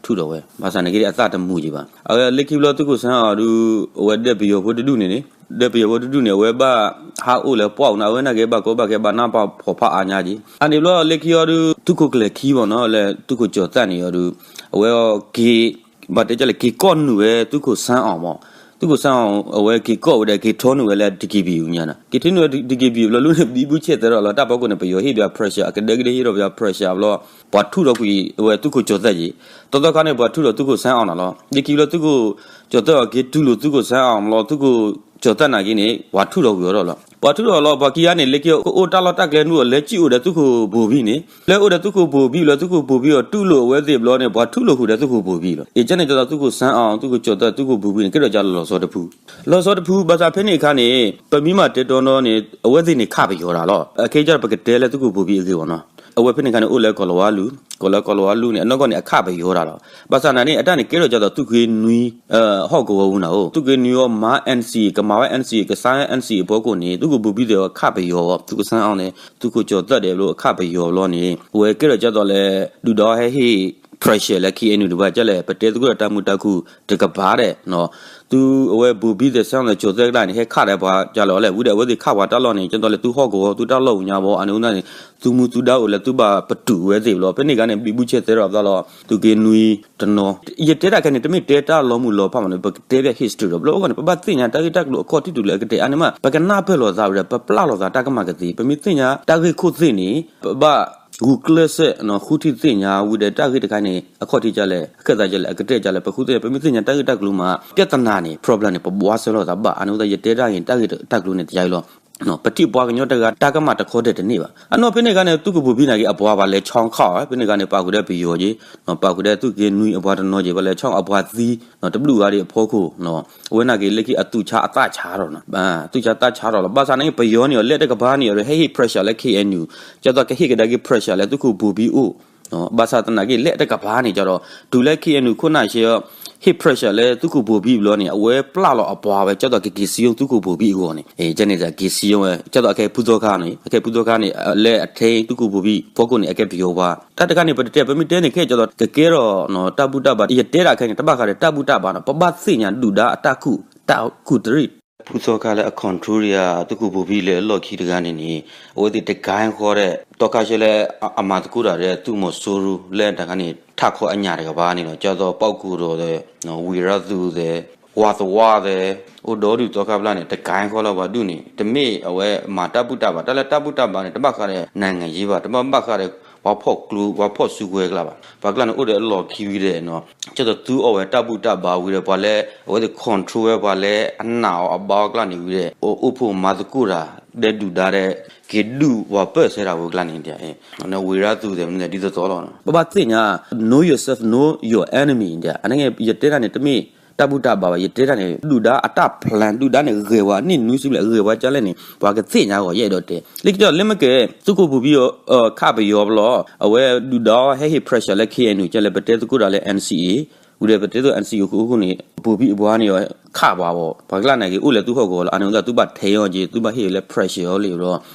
ထုးထီၣ်ဝဲ ဘၣ်ဆၣ်နာ်က့န့ၣ် အသးတမုာ်က့ၤဘၣ်. အဝဲလၢခံဘျီသုးခိၣ်ဆၣ်အီၣ်ဒုး အဝဲဒဲပယီၤဖိတဒူၣ်န့ၣ်န့ၣ် ဒဲပယီၤဖိတဒူၣ်န့ၣ် အဝဲဘၣ်ဟးအိၣ်လၢပှၢ်အူနၢ် အဝဲနာ်က့ဘၣ်ကီဘၣ်ခဲဘၣ်နၢ်ပၢၢ်ဖီၣ်ဖးအါညါက့ၤ အန့ၣ်ဘျီလၢခံအီၤဒုး သုးခိၣ်ကျဲၤခံဘၣ်နီၤ လၢသုးခိၣ်ကၠီၤသၣ်န့ၣ်အီၤဒုး အဝဲအီၤက့ၤ ဘၣ်တဲကလဲၣ် က့ၤကိးနုာ်ဝဲသုးခိၣ်ဆၣ်အီၣ်မး သုးခိၣ်ဆၣ်အီၣ် အဝဲက့ၤကိးဝဲဒီးက့ၤထီနုာ်ဝဲလၢ DKBA ညါန့ၣ် က့ၤထီနုာ်ဝဲ DKBA ဘျီလၢန့ၣ် ဘံဘူဆဲးသဲထီၣ်လီၤ တၢ်ဖီခိၣ်န့ၣ် ပယီၤဟ့ၣ်ပယီၤ pressure အကဒဲကဒဲဟ့ၣ်ထီၣ်ပယီၤ pressure ဘျီ ပှၤထုးထီၣ်ကွံာ်ဝဲသုးခိၣ်ကၠီၤသၣ်က့ၤ သီသီခါန့ၣ် ပှၤထုးထီၣ်သုးခိၣ်ဆၣ်အီၣ်န့ၣ်လီၤ. လၢခံဘျီသုးခိၣ်ကၠီၤသၣ်အီၤ က့ၤတူၢ်လိာ်သုးခိၣ်ဆၣ်အီၣ်လီၤ သုးခိၣ်ကၠီၤသၣ်နာ်က့န့ၣ် ပှၤထုးထီၣ်ကွံာ်အီၤဒီးလီၤ ပှၤထုးထီၣ်လီၤ ပှၤခံဂၤန့ၣ် လၢခံကအိၣ်တၢ်လီၢ်တၢ်ကျဲနုာ်အီၤ လဲၤစံၣ်အိၣ်ဒီးသုးခိၣ်ဘိၤဘံၣ်န့ၣ် လဲၤအိၣ်ဒီးသုးခိၣ်ဘိၤဘံၣ်လီၤ သုးခိၣ်ဘိၤဘံၣ်အီၤတူၢ်လိာ်အဝဲသ့ၣ်ဘျီန့ၣ် ပှၤထုးလိာ်ဃုာ်ဒီးသုးခိၣ်ဘိၤဘံၣ်လီၤ. အံၤကန့ၣ် ကၠီသီးသုးခိၣ်ဆၣ်အီၣ် သုးခိၣ်ကၠီၤသၣ် သုးခိၣ်ဘိၤဘံၣ်န့ၣ် ကဲထီၣ်ကလီၤဆီတဖု လီၤဆီတဖု ဘၣ်ဆၣ်ဖဲန့ၣ်အခါန့ၣ် ပမ့ၢ်မၤတဲတီနီၤန့ၣ် အဝဲသ့ၣ်န့ၣ်ခးပယီၤတၢ်လီၤ. အခဲကၠီပကတဲလၢသုးခိၣ်ဘိၤဘံၣ်အဂ့ၢ်ဘၣ်နီၤ အဝဲဖဲန့ၣ်အခါန့ၣ် အိၣ်လၢကီၢ်လီၤဝါလူၤ ကီၢ်လၢကီၢ်လီၤဝါလူၤန့ၣ် အနီၢ်ကီၢ်န့ၣ် အခးပယီၤတၢ်လီၤ. ဘၣ်ဆၣ်နာ်န့ၣ် အတၢ်န့ၣ်ကဲထီၣ်ကၠီသီးသုးက့နွံ ဟီၣ်ကဝီၤပူၤနၤဧိၤ သုးက့နွံအီၤမၤ NCA ကမၤဝဲ NCA ကစါ NCA အဖီခိၣ်န့ၣ် သုးခိၣ်ဘိၤဘံၣ်သ့ၣ်အခးပယီၤ သုးခိၣ်ဆၣ်အီၣ်န့ၣ် သုးခိၣ်ကၠီၤသၣ်ဒဲးဘျီအခးပယီၤဘျီန့ၣ် အဝဲကဲထီၣ်ကၠီသီးလၢ ဒုၣ်ဒါဟဲဟ့ၣ် pressure လၢ KNU တဘၣ်ကၠီလဲၣ် ပတဲသကိးဒီးတၢ်မုာ်တၢ်ခုၣ်တကပၤဒဲး သုးအဝဲဘိၤဘံၣ်သ့ၣ်ဆၣ်အီၣ်သ့ၣ်ကၠီသၣ်ကဒါန့ၣ် ဟဲခးဒီးပှၤကၠီလီၤလဲၣ် ဝံၤဒီးအဝဲသ့ၣ်ခးပှၤတၢ်လီၢ်န့ၣ် ကၠီသီးလၢသုးဟီၣ်ကဝီၤ သုးတၢ်လီၢ်ပူၤညါဘၣ် အန့ၣ်န့ၣ် သုးမုၢ်သုးဒါအိၣ်လၢသုးဘၣ်ပတုာ်ဝဲသ့ၣ်ဘျီ ဖဲန့ၣ်အခါန့ၣ် ဘံဘူဆဲးသဲထီၣ်သးလီၤ သုးက့နွံတနီၤ ယတဲတၢ်ခဲန့ၣ် တမ့ၢ်တဲတၢ်လီၤမုၢ်လီၤဖးမးန့ၣ် ပကတဲပျဲ history ဒီး ဘျီဘၣ်န့ၣ် ပဘၣ်သ့ၣ်ညါတၢ်ဂ့ၢ်တၢ်ကျိၤအခီၣ်ထံးတုၤလၢအကတဲာ်အါန့ၣ်မး ပကနၢ်ပၢၢ်လိာ်သးဝံၤဒီး ပပျၢ်လိာ်သးတၢ်ကမၣ်ကသ့ ပမ့ၢ်သ့ၣ်ညါတၢ်ဂ့ၢ်ခိၣ်သ့ၣ်န့ၣ် ပဘၣ်ဂုာ်ကျဲးစၢး ဃုထံၣ်သ့ၣ်ညါဝံၤဒီး တၢ်ဂ့ၢ်တခါန့ၣ် အခီၣ်ထံးကၠီလဲၣ် အခၢၣ်သးကၠီလဲၣ် အကတဲာ်ကၠီလဲၣ် ပဃုသ့ၣ်ညါ ပမ့ၢ်သ့ၣ်ညါတၢ်ဂ့ၢ်တၢ်ကျိၤမး ပြဿနာန့ၣ် problem န့ၣ် ပဘှါဆၢလိာ်သးဘၣ် အန့ၣ်ဝဲသတး ယတဲတၢ်ဂ့ၢ်တၢ်ဂ့ၢ်တၢ်ကျိၤန့ၣ် တယါအံၤလီၤ ပထံၣ်ပှၤကညီတဂၤတၢ်ကမၣ်တခီဒဲးတန့ၢ်ဘၣ်. အနီၢ်ဖဲန့ၣ်အခါန့ၣ် သုးခိၣ်ဘိၤဘံၣ်နာ်က့ အပှၤဘၣ်လဲၤဆီခီၣ်ဝဲ ဖဲန့ၣ်အခါန့ၣ် ပာ်ဃုာ်ဒီးပယီၤက့ၤ, ပာ်ဃုာ်ဒီးသုးက့နွံအပှၤတနီၤက့ၤ ဘၣ်လဲၤဆီအပှၤသံ တဘျုးဂၤဒံးအဖီခိၣ်, အဝဲနာ်က့ၤလၢခံအသူၣ်ဆါအသးဆါထီၣ်နီၤ, သူၣ်ဆါသးဆါထီၣ်လီၤ. ဘၣ်ဆၣ်န့ၣ် ပယီၤန့ၣ်အီၤ လဲၤတကပၤန့ၣ်အီၤဒီး ဟဲဟ့ၣ် pressure လၢ K N U, ကၢ်သိးကဟ့ၣ်ကဒါက့ၤ pressure လၢသုးခိၣ်ဘိၤဘံၣ်အိၣ် ဘၣ်ဆၣ်သနာ်က့ လဲၤတကပၤန့ၣ်ကၢ်ဒီး တုၤလၢ K N U ခိၣ်နၢ်ရှဲ ဟ့ၣ် pressure လၢသုးခိၣ်ဘိၤဘံၣ်ဘျီန့ၣ် အဝဲပျၢ်လီၤအပှၤဝဲ ကၢ်သိးကက့ၤစံယိၣ်သုးခိၣ်ဘိၤဘံၣ်အဂီၢ်န့ၣ်, ကန့ၣ် က့ၤစံယိၣ်ဝဲ ကၢ်သိးအခဲဖုသီခါန့ၣ်, အခဲဖုသီခါန့ၣ် လၢအထဲသုးခိၣ်ဘိၤဘံၣ်ဖီခိၣ်န့ၣ် အကဲပယီၤပှၤ တၢ်တခါန့ၣ် ပတတဲ ပမ့ၢ်တဲန့ၣ် ခဲကၢ်သိး ကကဲထီၣ်တၢ်ဘူၣ်တၢ်ဘါ ယတဲဒၣ်ခဲန့ၣ် တဘၣ်ဃးဒီးတၢ်ဘူၣ်တၢ်ဘါနီၤ, ပဘၣ်သ့ၣ်ညါဒုၣ်ဒါအတၢ်ကူၣ် တၢ်ကူၣ်တရံး ဖုသီခါလၢအ control ယၤ သုးခိၣ်ဘိၤဘံၣ်လၢအလီၢ်ခံတဂၤန့ၣ်န့ၣ် အဝဲသ့ၣ်တကဲဃီဒီး တီခါဆှဲလၢအမၤသကိးတၢ်ဒီးသုးမီၤစိရိၤလၢတခါန့ၣ် ထးခီအညၣ်တကပၤန့ၣ်လီၤ. ကၢ်သိးပီၣ်ကူၣ်ဒီး ဝံၤရသူၣ်သဲး ဝါသဝါသဲး အိၣ်ဒီဒူၣ်သီခါဖျါန့ၣ် တကဲဃီလၢပှၤဒူၣ်န့ၣ် တမ့ၢ်အဝဲမၤတၢ်ဘူၣ်တၢ်ဘါ တၢ်လၢတၢ်ဘူၣ်တၢ်ဘါန့ၣ် တဘၣ်ဃးဒီး နိုင်ငံရေး ဘၣ် တဘၣ်ဘၣ်ဃးဒီး ပှၤဖီၣ်ကျိ ပှၤဖီၣ်စုကဝဲၤကျါဘၣ်. ပှၤကျါန့ၣ်အိၣ်ဒီးအလီၢ်ခံဝံၤဒီး ကၢ်သိးသုအီၣ်ဝဲတၢ်ဘူၣ်တၢ်ဘါဝံၤဒီး ပှၤလၢအဝဲသ့ၣ် control ဝဲ ပှၤလၢအနာ်အီၤအဘါအီၤကျါန့ၣ်ဝံၤဒီး အိၣ်ဖှိၣ်မၤသကိးတၢ် ဒီးဒုၣ်ဒါဒီး က့ၤဒုးပှၤပၢၢ်ဆၢတၢ်ဝဲကျါန့ၣ် ဝံၤရသူၣ်သဲး မနုၤဒ်သိးသိးလီၤ. ပဘၣ်သ့ၣ်ညါ know yourself, know your enemy အန့ၣ် ယတဲတၢ်န့ၣ် တမ့ၢ်တၢ်ဘူၣ်တၢ်ဘါဘၣ်. ယတဲတၢ်န့ၣ် ဒုၣ်ဒါအတၢ် plan ဒုၣ်ဒါန့ၣ် ဂဲၤဝဲန့ၢ်နွံစုဘျဲၣ် ဂဲၤဝဲကၢ်လဲၣ်န့ၣ် ပှၤကသ့ၣ်ညါဂီၤ ယအဲၣ်ဒိးတဲ. လၢခံဒီး လၢမ့ၢ်ကဲ သုးခိၣ်ဘိၤဘံၣ် ခးပယီၤဘျီ အဝဲဒုၣ်ဒါဟဲဟ့ၣ် pressure လၢ K N U ကဲလဲၣ် ပတဲသကိးတၢ်လၢ N C A ဝံၤဒီးပတဲသကိး N C A အခိၣ်ဃိန့ၣ် ဘိၤဘံၣ်အပှၤန့ၣ် ခးပှၤဘၣ် ပှၤကျါန့ၣ်က့ၤအိၣ်လၢသုဟီၣ်ကဝီၤလီၤ. အန့ၣ်သတး သုဘၣ်ထဲအီၤက့ၤ သုဘၣ်ဟ့ၣ်အီၤလၢ pressure အီၤလံဒီး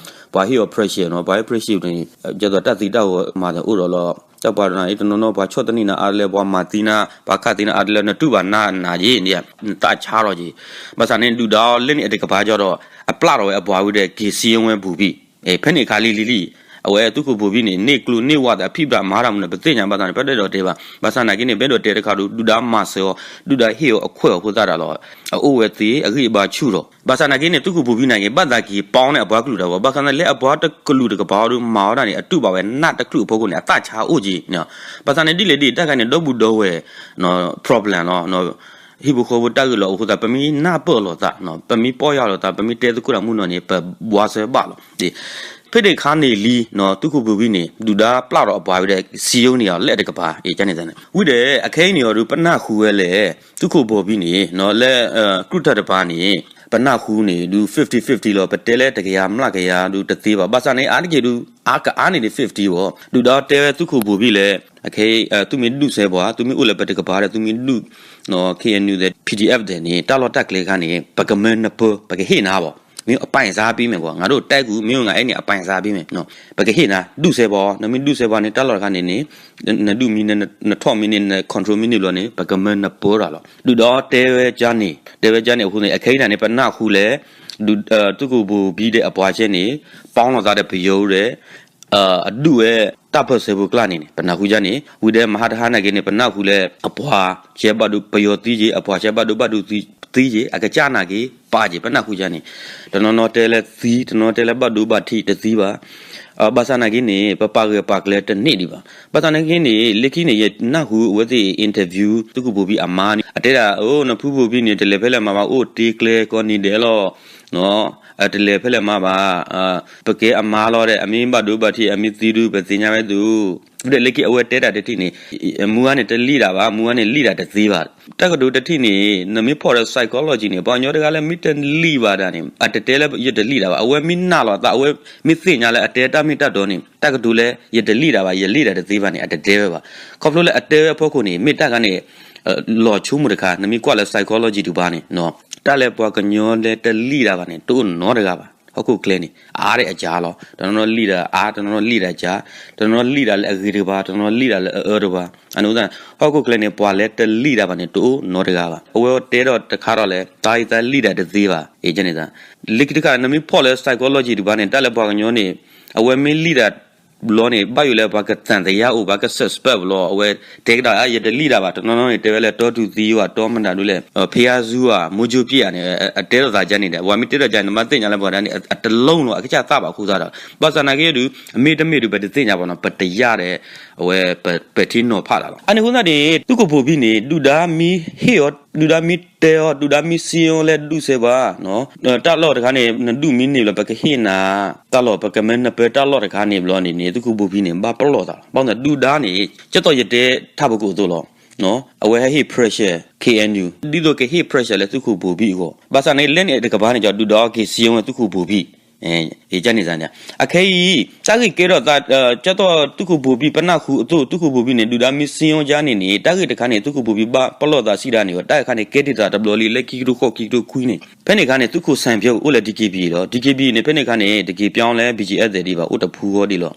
ပှၤဟ့ၣ်အီၤ pressure နီၤ ပှၤဟ့ၣ် pressure န့ၣ် ကၢ်သိးတၢ်သံတၢ်ဂီၤမၤသးအိၣ်ဒီးလီၤ. တၢ်ပှၤတနီၤအံၤတနီၤနီၤ ပှၤဆီၣ်သနံးနၤအါတလၢ ပှၤမၤသံနၤ ပှၤခးသံနၤအါတလၢ နတူၢ်ဘၣ်နၤနၤက့ၤ နသးဆါထီၣ်က့ၤ. ဘၣ်ဆၣ်န့ၣ် ဒုၣ်ဒါအီၤလၢန့ၣ်အတကပၤကၢ်ဒီး အပျၢ်ထီၣ်ဝဲအပှၤဝံၤဒီး က့ၤစံယိၣ်ဝဲဘိၤဘံၣ် ဖဲန့ၣ်အခါလံလံလံ အဝဲသုးခိၣ်ဘိၤဘံၣ်န့ၣ် န့ၢ်ကျိန့ၢ်ဝးသးအဖံးဘၣ်မၤတၢ်မနုၤ ပသ့ၣ်ညါဘၣ်ဆၣ်န့ၣ် ပအဲၣ်ဒိးတဲဘၣ်. ဘၣ်ဆၣ်နာ်က့န့ၣ် ပအဲၣ်ဒိးတဲတခါဒီး ဒုၣ်ဒါမၤစၢၤအီၤ ဒုၣ်ဒါဟ့ၣ်အီၤအခွဲးအဃိသတးဒီးလီၤ. အအိၣ်ဝဲသ့ အဂံၢ်အဘါဆူၣ်ထီၣ်. ဘၣ်ဆၣ်နာ်က့န့ၣ် သုးခိၣ်ဘိၤဘံၣ်နာ်က့ ဘၣ်သးက့ၤပီန့ၣ် အပှၤကလုာ်တၢ်ဝဲ ဘၣ်ဆၣ်န့ၣ် လၢအပှၤတကလုာ်တကပၤအီၤဒီး မၤအီၤဒၣ်န့ၣ် အတူၢ်ဘၣ်ဝဲနးတချုးအဖီခိၣ်န့ၣ် အသးဆါအိၣ်က့ၤ. ဘၣ်ဆၣ်န့ၣ် ဒ်လဲၣ်ဒ်တၢ်ခါန့ၣ် ဒီပုၢ်ဒီဝဲၢ် problem လီၤ. ဟံၣ်ဖိဃီဖိတၢ်ဂ့ၢ်လီၤ. အဃိသတး ပမ့ၢ်နၢ်ပၢၢ်လိာ်သး ပမ့ၢ်ပီၢ်ယၢ်လိာ်သး ပမ့ၢ်တဲသကိးတၢ်မုၢ်နီၤန့ၣ် ပဘှါစၢၤဘၣ်လီၤ. ဖဲန့ၣ်အခါန့ၣ်လံ သုးခိၣ်ဘိၤဘံၣ်န့ၣ် ဒုၣ်ဒါပျၢ်ထီၣ်အပှၤဝံၤဒီး စံယိၣ်န့ၣ်အီၤလၢတကပၤ ဝံၤဒီး အခဲအံၤန့ၣ်အီၤဒီး ပနၢ်ဟူဝဲလဲၣ် သုးခိၣ်ဘိၤဘံၣ်န့ၣ် လၢ ကြူၢ်ထၢၣ်တပၤန့ၣ် ပနၢ်ဟူန့ၣ်ဒုး fifty fifty လီၤ. ပတဲလၢတကယၤမျးကယၤဒုးတသ့ဘၣ်. ဘၣ်ဆၣ်န့ၣ် အါတက့ၢ်ဒုး အါကအါန့ၣ်ဒုး fifty ဘၣ်. ဒုၣ်ဒါတဲဝဲသုးခိၣ်ဘိၤဘံၣ်လဲၣ် အခဲအံၤ သုမ့ၢ်ဒုးစဲးပှၤ သုမ့ၢ်အိၣ်လၢပတကပၤဒီး သုမ့ၢ်ဒုး K N U ဒီး P D F ဒီးန့ၣ် တၢ်လီၢ်တၢ်ကျဲခါန့ၣ် ပကမၢနပၢ ပကဟ့ၣ်နၤဘၣ်. မ့ၢ်အပိုင်စားပေးမယ်ကွၢ် ငါတို့တိုက်ကူ မင်းတို့ငါအဲန့ၣ် အပိုင်စားပေးမယ် ပကဟ့ၣ်နၤ ဒုးစဲးပှၤ နမ့ၢ်ဒုးစဲးပှၤန့ၣ် တၢ်လီၢ်တခါန့ၣ်န့ၣ် နဒုးမံန့ၣ် နထီၣ်မံန့ၣ် န control မံန့ၣ်ဘျီန့ၣ် ပကမၢနပၢတၢ်လီၤ. ဒုၣ်ဒါတဲဝဲကန့ၣ် တဲဝဲကန့ၣ်အဃိန့ၣ် အခဲအံၤန့ၣ် ပနၢ်ဟူလဲၣ် သုးခိၣ်ဘိၤဘံၣ်ဒီးအပှၤဆဲန့ၣ် ပီၣ်လိာ်သးဒီးပယီၤဒီး အဒုးဝဲတၢ်ပၢၢ်ဆၢဖိကျါန့ၣ်န့ၣ် ပနၢ်ဟူကန့ၣ် ဝံၤဒီးမဟါတဟါနာ်က့န့ၣ် ပနၢ်ဟူလၢ အပှၤဆဲဘၣ်ဒိ ပယီၤသံက့ၤ အပှၤဆဲဘၣ်ဒိဘၣ်ဒိသံက့ၤ အကစၢ်နာ်က့ ပာ်က့ၤ ပနၢ်ဟူကန့ၣ် တနီၤနီၤတဲလၢသံ တနီၤတဲလၢဘၣ်ဒိဘၣ်ထံးတသံဘၣ်. ဘၣ်ဆၣ်နာ်က့န့ၣ် ပပာ်ဂၢၢ်ပာ်ကျၢၤတန့ၢ်ဒံးဘၣ်. ဘၣ်ဆၣ်နာ်က့န့ၣ် လၢခံန့ၣ် ယနၢ်ဟူအဝဲသ့ၣ် interview သုးခိၣ်ဘိၤဘံၣ်အမါန့ၣ် အတဲဒၣ် အိ နဖုဘိၤဘံၣ်န့ၣ် တလဲၤဖဲလဲၣ်မၤဘၣ် အိၣ်တ့ကျဲကိးနံၤဒဲးလီၤ တလဲၤဖဲလဲၣ်မၤဘၣ် ပကဲအမါလီၤဒီး အမ့ၢ်ဘၣ်ဒိဘၣ်ထံး အမ့ၢ်သံဒုး ပသ့ၣ်ညါဝဲသု ဒီးလၢခံအဝဲတဲတၢ်တထံၣ်န့ၣ် မူအါန့ၣ်တလံၣ်တၢ်ဘၣ် မူအါန့ၣ်လံၣ်တၢ်တသ့ဘၣ်. တၢ်ကတိၤတထံၣ်န့ၣ် နမ့ၢ်ဖီၣ်ဒီး psychology န့ၣ် ပှၤကညီတဂၤလၢမ့ၢ်တလံၣ်ဘၣ်ဒၣ်န့ၣ် အတတဲလၢယတလံၣ်တၢ်ဘၣ်. အဝဲမ့ၢ်နာ်လီၤအသး အဝဲမ့ၢ်သ့ၣ်ညါလၢအတဲတၢ်မ့ၢ်တၢ်တီန့ၣ် တၢ်ကတိၤလၢ ယတလံၣ်တၢ်ဘၣ် ယလံၣ်တၢ်တသ့ဘၣ်န့ၣ် အတတဲဝဲဘၣ်. ခီဖျိလၢအတဲဝဲအဖီခိၣ်န့ၣ် မ့ၢ်တၢ်ဂၤန့ၣ် လီၤဆိကမိၣ်တခါ နမ့ၢ်ကွၢ်လၢ psychology တကပၤန့ၣ် တၢ်လၢပှၤကညီလၢတလံၣ်တၢ်ဘၣ်န့ၣ် တအိၣ်နီတဂၤဘၣ်. ဟီၣ်ခိၣ်ချၢန့ၣ် အါဒီးအကၢ်လီၤ. တနီၤနီၤလံၣ်ဒီးအါ တနီၤနီၤလံၣ်ဒီးကၢ် တနီၤနီၤလံၣ်တၢ်လၢအဂ့ၤတကပၤ တနီၤနီၤလံၣ်တၢ်လၢအအၢတကပၤ. အန့ၣ် ဟီၣ်ခိၣ်ချၢန့ၣ် ပှၤလၢတလံၣ်တၢ်ဘၣ်န့ၣ် တအိၣ်နီတဂၤဘၣ်. အဝဲတဲဒီးတခါထီၣ်လၢ တၢ်အံၤတၢ်လံၣ်တၢ်တသ့ဘၣ် အန့ၣ် လၢခံတခါ နမ့ၢ်ဖီၣ်လၢ psychology တကပၤန့ၣ် တၢ်လၢပှၤကညီန့ၣ် အဝဲမ့ၢ်လံၣ်တၢ် ဘျီန့ၣ် ဘၣ်ယိၣ်လၢပှၤကသံသယအိၣ် ပှၤက suspect ဘျီ အဝဲတဲကဒါ ယတလံၣ်ဒၣ်ဘၣ် တနီၤနီၤန့ၣ် တဲဝဲလၢတီတူၢ်သံယိၤ အတီမနုၤဒ်လဲၣ် ဖယါဇူဧါ မိကၠိပျ့ၣ်ဧါန့ၣ် အတဲလိာ်သးယါန့ၣ်ဒီး ပှၤမ့ၢ်တဲဒီးယါန့ၣ် နဘၣ်သ့ၣ်ညါလၢပှၤဒၣ်န့ၣ် အတလိၣ်လီၤ အကစၢ်သၣ်ဘၣ်အဃိသတးဒီး ဘၣ်ဆၣ်နာ်က့ဒုး အမ့ၢ်တမ့ၢ်ဒုး ပတသ့ၣ်ညါဘၣ်နီၤ ပတယၢ်ဒီး အဝဲ ပဲာ်ထံနီၤဖးတၢ်လီၤ. အန့ၣ်အဃိသတးန့ၣ် သုးခိၣ်ဘိၣ်ဘံၣ်န့ၣ် ဒုၣ်ဒါမ့ၢ်ဟ့ၣ်အီၤ ဒုၣ်ဒါမ့ၢ်တဲအီၤ ဒုၣ်ဒါမ့ၢ်စံအီၤလၢဒုးစဲးပှၤ တၢ်လီၢ်တခါန့ၣ် နဒုးမ့ၢ်န့ၢ်ဘျီ ပကဟ့ၣ်နၤ တၢ်လီၢ် ပကမၢနပၢတၢ်လီၢ်တခါန့ၣ်ဘျီန့ၣ်န့ၣ် သုးခိၣ်ဘိၣ်ဘံၣ်န့ၣ် ဘၣ်ပလီၢ်သးလီၤ. ဘၣ်မနုၤဒုၣ်ဒါန့ၣ် ကၠၢ်သိးယတဲထးပကိးအသိးလီၤ. အဝဲဟဲဟ့ၣ် pressure K N U ဒ်သိးကဟ့ၣ် pressure လၢသုးခိၣ်ဘိၣ်ဘံၣ်အဂီၢ် ဘၣ်ဆၣ်န့ၣ် လၢန့ၣ်တကပၤန့ၣ် ကၠီဒုၣ်ဒါအီၤက့ၤစံအီၤသုးခိၣ်ဘိၣ်ဘံၣ် ယကန့ၣ်သးန့ၣ် အခဲအံၤ တၢ်ဂ့ၢ်ကဲထီၣ်သး ကၠၢ်သိးသုးခိၣ်ဘိၣ်ဘံၣ် ပနၢ်ဟူအသိး သုးခိၣ်ဘိၣ်ဘံၣ်န့ၣ် ဒုၣ်ဒါမ့ၢ်စံအီၤကါန့ၣ်န့ၣ် တၢ်ဂ့ၢ်တခါန့ၣ် သုးခိၣ်ဘိၣ်ဘံၣ်ဘၣ်ပလီၢ်သးစံးဒၣ်န့ၣ် တၢ်ဂ့ၢ်တခါန့ၣ် ကဲထီၣ်သးတဘျီလံ လၢခံကထိဃိး ခံကထိခွံန့ၣ် ဖဲန့ၣ်အခါန့ၣ် သုးခိၣ်စံၣ်ပၠိအိၣ်လၢ D K B A လီၤ. D K B A န့ၣ် ဖဲန့ၣ်အခါန့ၣ် တက့ၤပၠီလၢ B G F သ့ၣ်ဒံးဘၣ် အိၣ်တဖုဃီဒံးလီၤ.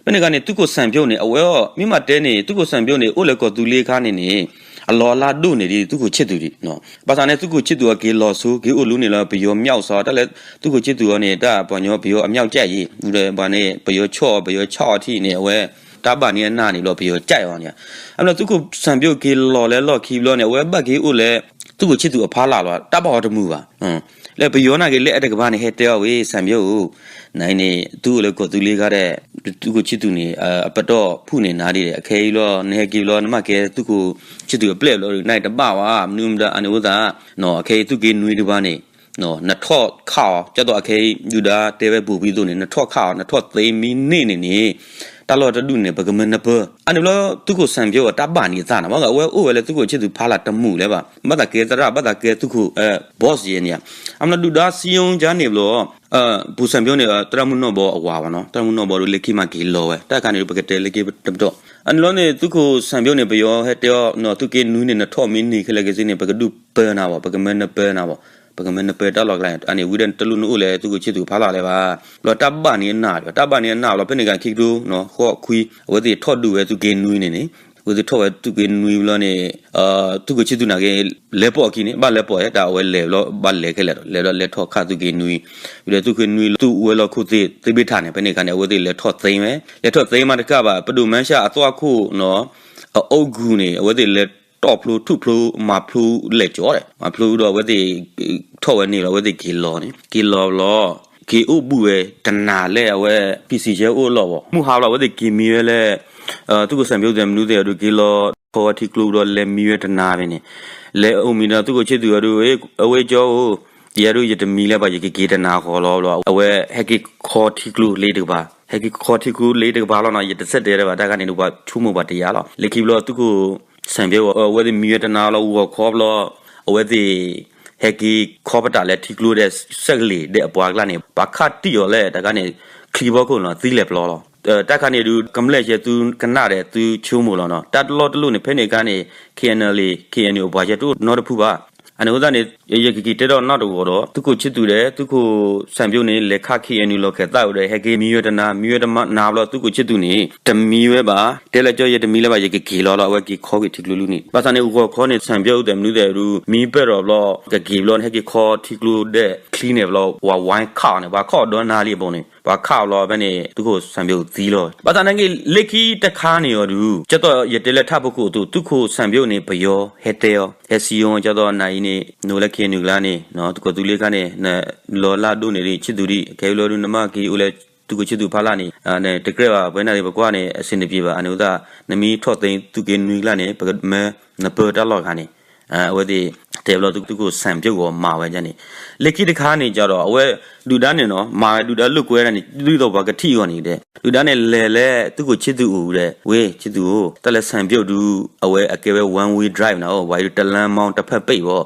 ဖဲန့ၣ်အခါန့ၣ် သုးခိၣ်စံၣ်ပၠိန့ၣ် အဝဲအီၤ မ့ၢ်မၤတဲန့ၣ် သုးခိၣ်စံၣ်ပၠိန့ၣ် အိၣ်လၢကီၢ်သူလ့ၤအခါန့ၣ်န့ၣ် အလီၤအလၢဒိၣ်န့ၢ်ဒံးသုးခိၣ်ဆံၣ်သူးဒံး ဘၣ်ဆၣ်န့ၣ် သုးခိၣ်ဆံၣ်သူးအက့ၤလီၤဆိ က့ၤအိၣ်လူန့ၣ်လီၤ ပယီၤမၠီၣ်စီၤ တၢ်လၢသုးခိၣ်ဆံၣ်သူးအီၤန့ၣ် တၢ်ပှၤညီပယီၤအမၠီၣ်ကၠဲၣ်အံၤ ဝံၤဒီးပှၤန့ၣ် ပယီၤဆီၣ်အီၤ ပယီၤဆီၣ်အီၤထံၣ်န့ၣ် အဝဲ တၢ်ဘၣ်န့ၢ်အနၢ်န့ၣ်ဘျီ ပယီၤကၠဲၣ်အီၤန့ၣ် အမ့ၢ်သုးခိၣ်စံၣ်ပၠိက့ၤလီၤလၢလီၢ်ခံဘျီန့ၣ် အဝဲဘၣ်က့ၤအိၣ်လၢ သုးခိၣ်ဆံၣ်သူးအဖီလာ်လီၤ တၢ်ဘၣ်အီၤတမုာ်ဘၣ် လၢပယီၤနာ်က့ၤလၢအဲတကပၤန့ၣ် ဟဲတဲအီၤဝဲ စံၣ်ပၠိဧၢ နအံၤန့ၣ် သုအိၣ်လၢကီၢ်သူလ့ၤခါဒီး သုးခိၣ်ဆံၣ်သူးန့ၣ် အပတီၢ်ဖုၣ်န့ၢ်နၤဒ်လဲၣ် အခဲအံၤလီၤ နဟဲက့ၤဘျီ နမ့ၢ်ကဲသုးခိၣ်ဆံၣ်သူးအပျဲၢ်ဘျီ နအံၤတဘၣ်ဝဲ မနုၤမတၤ အန့ၣ်အိၣ်သး အခဲအံၤသုးက့နွံတကပၤန့ၣ် နထီၣ်ခးအီၤ ကၠၢ်သိးအခဲအံၤ ဒုၣ်ဒါတဲဝဲဘိၣ်ဘံၣ်အသိးန့ၣ် နထီၣ်ခးအီၤ နထီၣ်သ့မ့ၢ်န့ၢ်န့ၣ်န့ၣ် တၢ်လီၢ်တဒူၣ်န့ၣ် ပကမၢနပၢ အန့ၣ်ဘျီ သုးခိၣ်စံၣ်ပၠိအတၢ်ဘၣ်န့ၢ်အသးန့ၣ် ဘၣ်သးအဝဲအိၣ်ဝဲလၢသုးခိၣ်ဆံၣ်သူးဖီလာ်တမုာ်လၢၤဘၣ် ဘၣ်သးကဲသရၣ် ဘၣ်သးကဲသုးခိၣ် boss ယဲန့ၣ် အမ့ၢ်ဒုၣ်ဒါစံယိကါန့ၣ်ဘျီ ပူၤစံၣ်ပၠိန့ၣ် သရၣ်မုၢ်နီၢ်ဘီအဝၤဘၣ်နီၤ သရၣ်မုၢ်နီၢ်ဘီဒီးလၢခံမၤက့ၤလီၤဝဲ တၢ်ခါန့ၣ်ဒီး ပကတဲလၢခံတပတီၢ် အန့ၣ်လီၤန့ၣ် သုးခိၣ်စံၣ်ပၠိန့ၣ် ပယီၤဟဲတဲအီၤ သုးက့နွံန့ၣ် နထီၣ်မ့ၢ်န့ၢ်ခဲလၢာ်က့ၤစ့န့ၣ် ပကဒုးပၢနၤဘၣ် ပကမၢနပၢနၤဘၣ် ပကမၢနပၢတၢ်လီၢ်ကျါန့ၣ် အန့ၣ်ဝံၤဒီးတလိၣ်နအိၣ်လၢသုးခိၣ်ဆံၣ်သူးဖီလာ်လၢၤဘၣ် ဘျီတၢ်ဘၣ်န့ၢ်အနၢ်ဘျီ တၢ်ဘၣ်န့ၢ်အနၢ်ဘျီ ဖဲန့ၣ်ကခံကထိ ဃိးခွံ အဝဲသ့ၣ်ထီၣ်ဒုးဝဲသုးက့နွံန့ၣ်န့ၣ် အဝဲသ့ၣ်ထီၣ်ဝဲသုးက့နွံဘျီန့ၣ် သုးခိၣ်ဆံၣ်သူးနာ်က့ၤ လဲၤပိာ်အခံန့ၣ် ဘၣ်လဲၤပိာ်ဧါ တၢ်အဝဲလဲၤဘျီ ဘၣ်လဲၤခဲလၢာ်ဒီး လဲၤဘျီလဲၤထီၣ်ခးသုးက့နွံ ဝံၤဒီးသုးက့နွံလီၤ သူၣ်ဝဲလီၢ်ခိၣ်သ့ၣ် သ့ၣ်ဘ့ၣ်ထးန့ၣ် ဖဲန့ၣ်အခါန့ၣ် အဝဲသ့ၣ်လဲၤထီၣ်သ့ဝဲ လဲၤထီၣ်သ့မးတကးဘၣ် ပဒိၣ်မၢရှၢအသွၣ်ခိၣ်နီၤ အအိၣ်ဂူၤန့ၣ် အဝဲသ့ၣ်လဲၤတီၣ်ဖျိထူၣ်ဖျိမၤဖျိလဲၤကၠီဒီး မၤဖျိဒီးအဝဲသ့ၣ် ထီၣ်ဝဲန့ၣ်လီၤ အဝဲသ့ၣ်က့ၤလီၤန့ၣ် က့ၤလီၤဘျီ က့ၤအိၣ်ဘှံးဝဲတနၤလၢအဝဲ P C ယဲအိၣ်အလီၢ်ဘၣ် မုၢ်ဟါဘျီ အဝဲသ့ၣ်က့ၤမံဝဲလၢ သုးခိၣ်စံၣ်ပၠိသ့ၣ်မနုၤသ့ၣ်အဒုးက့ၤလီၤ ခီဝဲထံကျိဒီးလဲၤမံဝဲတနၤဖဲန့ၣ် လဲၤအိၣ်မံဒီးသုးခိၣ်ဆံၣ်သူးအဒုး အဝဲကၠီဧၢ ယဲဒုးယတမံလၢၤဘၣ် ယကက့ၤတနၤဃီလီၤဘျီ အဝဲဟဲက့ၤခီထံကျိလ့တကပၤ ဟဲက့ၤခီထံကျိလ့တကပၤလီၤနီၤ ယတဆဲးတဲလၢၤဘၣ် တၢ်ခါန့ၣ်ဒီးပှၤဆိကမိၣ်ပှၤတယာ်လီၤ လၢခံဘျီသုးခိၣ် စံၣ်ပၠိ အဝဲသ့ၣ်မံဝဲတနၤလီၤ ဂီၤခီဘျီ အဝဲသ့ၣ် ဟဲက့ၤခီပတာ်လၢထံကျိဒီး စဲးကလံးဒီးအပှၤကျါန့ၣ် ပှၤခးတံၢ်အီၤလၢတၢ်ခါန့ၣ် ချံဘီခိၣ်နီၤ သံလဲၤပျီလီၤ တၢ်ခါန့ၣ်ဒုး ကမျၢၢ်ဆဲးသုကနၣ်ဒီးသုဆိကမိၣ်လီၤနီၤ တၢ်တလီၢ်တလိၣ်န့ၣ် ဖဲန့ၣ်အခါန့ၣ် K N L A K N U အပှၤဆဲးတအိၣ်နီတဖုဘၣ် အန့ၣ်အဃိသတးန့ၣ် ယကက့ၤတဲထီၣ်နီတဂီၤဒီး သုးခိၣ်ဆံၣ်သူးဒီး သုးခိၣ်စံၣ်ပၠိန့ၣ် လဲၤခး K N U လီၤခၢၣ်သးဝဲဒီး ဟဲက့ၤမံဝဲတနၤ မံဝဲတနၤဘျီ သုးခိၣ်ဆံၣ်သူးန့ၣ် တမံဝဲဘၣ် တဲလၢကၠီ ယတမံလၢၤဘၣ် ယကက့ၤလီၤလီၤ အဝဲက့ၤခီက့ၤထံကျိလံန့ၣ် ဘၣ်ဆၣ်န့ၣ် ဂီၤခီန့ၣ် စံၣ်ပၠိသ့ၣ်မနုၤသ့ၣ်အဒုး မံပၢၢ်ထီၣ်ဘျီ ကက့ၤဘျီန့ၣ် ဟဲက့ၤခီထံကျိဒီး ချံန့ၣ်ဘျီ ပှၤဝိုင်းခးအီၤန့ၣ် ပှၤခးအီၤဒီနၤလံအဘိန့ၣ် ပှၤခးအီၤဘျီဖဲန့ၣ် သုးခိၣ်စံၣ်ပၠိသံလီၤ ဘၣ်ဆၣ်နာ်က့ၤ လၢခံတခါန့ၣ်အီၤဒုး ကၠီသိးယတဲလၢထးဖိခိၣ်အသိး သုးခိၣ်စံၣ်ပၠိန့ၣ် ပယီၤဟဲတဲအီၤ ဟဲစံးအီၤ ကၠီသိးနၤအံၤန့ၣ် နအိၣ်လၢ K N U ကျါန့ၣ် သုးခိၣ်သူလ့ၤခါန့ၣ် နလီၤလၢဒိၣ်န့ၢ်ဒံးဆံၣ်သူးဒံး ခဲအံၤလီၤဒုး နမ့ၢ်က့ၤအိၣ်လၢ သုးခိၣ်ဆံၣ်သူးဖီလာ်န့ၣ် တကြၢးဘၣ် ပဝဲနၤဒံးပကွၢ်န့ၣ် အဆင်တပြေဘၣ် အန့ၣ်အဃိသတး နမ့ၢ်ထီၣ်သ့သုးက့နွံကျါန့ၣ် ပကမၢနပၢတၢ်လီၢ်တခါန့ၣ် အဝဲသ့ၣ်တဲဘျီသုးခိၣ်စံၣ်ပၠိဂီၢ်မၤဝဲဒ်န့ၣ် လၢခံတခါန့ၣ်ကဒီး အဝဲဒုၣ်ဒါန့ၣ်နီၤ မၤဝဲဒုၣ်ဒါလိာ်ကွဲဒၣ်န့ၣ် ဒ်သိးပှၤကထံၣ်အဂီၢ်န့ၣ်ဒီး ဒုၣ်ဒါန့ၣ်လဲၤလၢသုးခိၣ်ဆံၣ်သူးအိၣ်ဒီး ဝ့ၢ်ဆံၣ်သူးဧၢ တၢ်လၢစံၣ်ပၠိဒုး အဝဲအကဲဝဲ one way drive နီၤ ဝဲဒုးတလါမီတဖျၢၣ်ပ့ၣ်ဘၣ်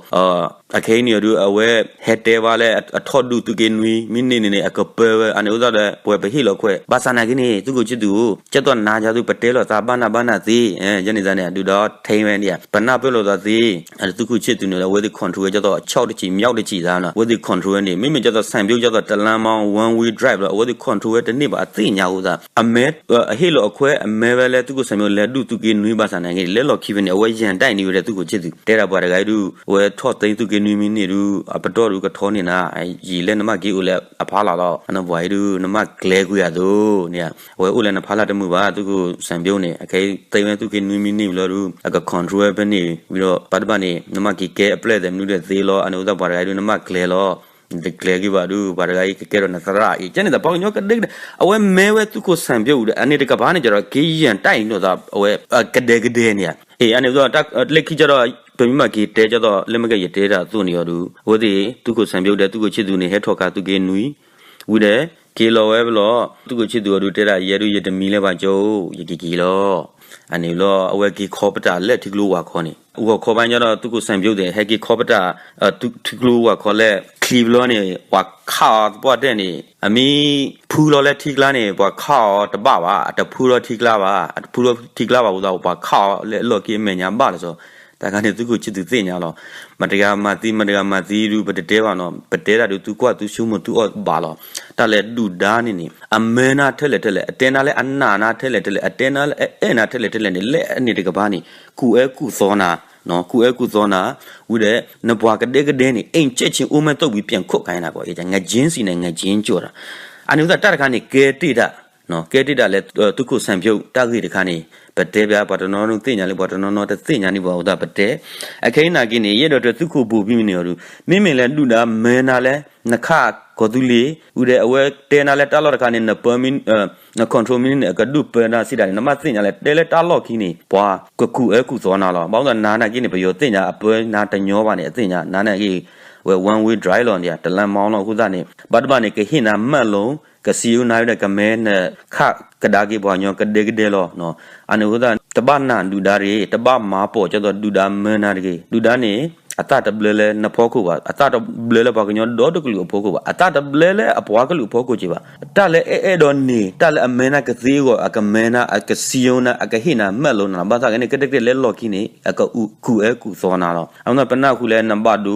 အခဲအံၤန့ၣ်ဒုး အဝဲဟဲတဲဘၣ်လၢအထီၣ်ဒုးသုးက့နွံ မ့ၢ်န့ၢ်န့ၣ်န့ၣ် အကပၢဝဲ အန့ၣ်အဃိသတးဒီး ပဝဲပဟ့ၣ်လီၤခွဲး ဘၣ်ဆၣ်နာ်က့န့ၣ် သုးခိၣ်ဆံၣ်သူးဧၢ ကၠီသိးနၤကၠီသိး ပတဲလိာ်သးဘၣ်နၢ်ဘၣ်နၢ်သ့ ယဲန့ၣ်သးန့ၣ် ဒုၣ်ဒါထဲဝဲန့ၣ် ပနၢ်ပၢၢ်လိာ်သးသ့ သုးခိၣ်ဆံၣ်သူးန့ၣ် အဝဲသ့ၣ် control ဝဲ ကၠီသိး အဆီၣ်တဆံး မျီၣ်တဆံးသးနီၤ အဝဲသ့ၣ် control ဝဲန့ၣ် မ့မ့ၢ်ကၠီသိးစံၣ်ပၠိ ကၠီသိးတလါမီ one way drive လီၤ အဝဲသ့ၣ် control ဝဲတန့ၢ်ဘၣ် အသ့ၣ်ညါအဃိသတး အမ့ၢ် အဟ့ၣ်လီၤအခွဲး အမ့ၢ်ဝဲလၢသုးခိၣ်စံၣ်ပၠိလဲၤဒုးသုးက့နွံဘၣ်ဆၣ်နာ်က့န့ၣ် လဲၤလီၢ်ခံဖဲန့ၣ် အဝဲယၢၢ်ဒၣ်အံၤန့ၣ်ဝဲဒီးသုးခိၣ်ဆံၣ်သူး တဲဒၣ်ပှၤတဂၤအံၤဒုး အဝဲထီၣ်သ့သုးက့ နွံမံးနံးဒုး အပတီၢ်ဒုးကထီန့ၢ်နၤ, ယံာ်လၢနမ့ၢ်က့ၤအိၣ်လၢအဖီလာ်လီၤ. အနီၢ်ပှၤအံၤဒုး နမ့ၢ်ကျဲၤကွံာ်အသိးန့ၣ်, အဝဲအိၣ်လၢနဖီလာ်တမုာ်ဘၣ်, သုးခိၣ်စံးပျိၣ်န့ၣ် အခဲအံၤသ့ဝဲသုးက့ၤနွံမံးနံးဝံၤလီၤဒုး အက control ဖဲန့ၣ်ဝံၤဒီး ဘၣ်တဘၣ်န့ၣ် နမ့ၢ်က့ၤကဲအပျဲၢ်သဲးမနုၤဒီးသ့လီၤ. အန့ၣ်အဃိသတးပှၤတဂၤအံၤဒုး နမ့ၢ်ကျဲၤလီၤ. နတကျဲၤက့ၤဘၣ်ဒုး ပှၤတဂၤအံၤကကဲထီၣ်နသရၣ်အံၤ ကဲန့ၣ်သး ပှၤကညီကဒဲကဒဲ အဝဲမ့ၢ်ဝဲသုးခိၣ်စံးပျိၣ်အံၤဒီး အန့ၣ်တကပၤန့ၣ်ကဒီး က့ယဲၢ်တၢ်အံၤနီၢ်သး အဝဲ ကဒဲကဒဲန့ၣ်ဧါ. အ့ အန့ၣ်အဃိသတး လၢခံကဒီး ပမ့ၢ်မ့ၢ်က့ၤတဲကဒီး လၢမ့ၢ်ကယတဲတၢ်အသိးန့ၣ်အီၤဒုး အဝဲသ့ၣ် သုးခိၣ်စံးပျိၣ်ဒီးသုးခိၣ်ဆံးသူန့ၣ် ဟဲထီၣ်ခးသုးက့နွံ ဝံၤဒီး က့ၤလီၤဝဲဘျီ သုးခိၣ်ဆံးသူအီၤဒုးတဲဒၣ် ယဲဒုးယတမံၤလၢပှၤကၠိ ယကက့ၤလီၤ. အန့ၣ်ဘျီ အဝဲက့ၤခီပတာ်လၢထံကျိဝၤခီန့ၣ် ဂီၤခီဘါညီဒီး သုးခိၣ်စံးပျိၣ်သ့ၣ် ဟဲက့ၤခီပတာ် ထံကျိဝၤခီလၢ ချံဘျီန့ၣ် ပှၤခးအီၤသပှၢ်တၢၢ်န့ၣ် အမ့ၢ်ဖုလီၤလၢထံကျါန့ၣ် ပှၤခးအီၤတဘၣ်ဘၣ်, အတဖုလီၤထံကျါဘၣ်, အတဖုလီၤထံကျါဘၣ်အဃိသတး ပှၤခးအီၤလၢအလီၢ်ခံအမဲာ်ညါဘၣ်လီၤစီၤ. တၢ်ခါန့ၣ် သုးခိၣ်ဆံးသူသ့ၣ်ညါလီၤ. မတၤတဂၤမၤသံ မတၤတဂၤမၤသံဒုး ပတတဲဘၣ်နီၤ, ပတဲတၢ်ဒုး သုကွၢ်သုဆိကမိၣ်သုအီၣ်ဘၣ်လီၤ. တၢ်လၢဒုၣ်ဒါန့ၣ်န့ၣ် အမၢနၤထဲလဲၣ်ထဲလဲၣ်, အတဲနၤလၢအနာ်နၤထဲလဲၣ်ထဲလဲၣ်, အတဲနၤလၢအအဲၣ်နၤထဲလဲၣ်ထဲလဲၣ်န့ၣ် လၢအန့ၣ်တကပၤန့ၣ် ကူၣ်အၢကူၣ်သီနၤ, ကူၣ်အၢကူၣ်သီနၤ, ဝံၤဒီး နပှၤကဒဲကဒဲန့ၣ် အိမ်ချက်ချင်း အိၣ်မဲာ်သိပ်ဝံ ပြန်ခုတ်ခိုင်းနၤ ကီး ငါချင်းစီနဲ့ ငါချင်း ကီး အန့ၣ်အဃိသတးတၢ်တခါန့ၣ် ကဲတ့ၢ်တၢ် ကဲတ့ၢ်တၢ်လၢ သုးခိၣ်စံးပျိၣ်တၢ်ဂ့ၢ်တခါန့ၣ် ပတဲဘၣ် ပှၤတနီၤနီၤသ့ၣ်ညါလံ ပှၤတနီၤနီၤတသ့ၣ်ညါန့ၣ်ဘၣ်အဃိသတးပတဲ, အခဲအံၤနာ်က့န့ၣ် ယအဲၣ်ဒိးတဲသုးခိၣ်ဘိၤဘံၣ်မနုၤအီၤဒုး မ့မ့ၢ်လၢဒုၣ်ဒါမၢနၤလၢ နခးကီၢ်သူလ့ၤ ဝံၤဒီးအဝဲတဲနၤလၢတၢ်လီၢ်တခါန့ၣ် နပၢမံ န control မံန့ၣ် အကဒုးပၢနၤစံးဒၣ်န့ၣ် နဘၣ်သ့ၣ်ညါလၢ တဲလၢတၢ်လီၢ်ခံန့ၣ် ပှၤကကူၣ်အၢကူၣ်သီနၤလီၤ. ဘၣ်ဃိသတးနၤနာ်က့န့ၣ် ပယီၤသ့ၣ်ညါ အပၢနၤတညီဘၣ်န့ၣ် အသ့ၣ်ညါ နၤနာ်က့ ဝဲ one way drive လီၤန့ၣ် တလၢမီလီၤ အဃိသတးန့ၣ် ဘၣ်တဘၣ်န့ၣ် ကဟ့ၣ်နၤ မှတ်ပုံ ကစံယိနၤဝဲဒီး ကမ့ၢ်နခးကဒါက့ၤပှၤကညီကဒဲကဒဲလီၤ. အန့ၣ်အဃိသတး တဘၣ်နာ်ဒုၣ်ဒါတဂ့ၤ, တဘၣ်မၤပိာ်ကၢ်သိးဒုၣ်ဒါမၢနၤတဂ့ၤ. ဒုၣ်ဒါန့ၣ် အသးတဘျၢလၢနဖီခိၣ်ဘၣ်, အသးတဘျၢလၢပှၤကညီဒီတကလုာ်အဖီခိၣ်ဘၣ်, အသးတဘျၢလၢအပှၤကလုာ်အဖီခိၣ်က့ၤဘၣ်. တၢ်လၢအဲၣ်အဲၣ်ဒိးန့ၢ် တၢ်လၢအမၢနၤကသ့အဂီၢ် အကမၢနၤ အကစံယိနၤ အကဟ့ၣ်နၤ မှတ်ပုံ နၤလီၤ. ဘၣ်ဆၣ်ကန့ၣ် ကဲတကဲလၢလီၢ်ခံန့ၣ် အကကူၣ်အၢကူၣ်သီနၤလီၤ. အဃိသတးပနၢ်ဟူလၢနဘၣ်ဒိ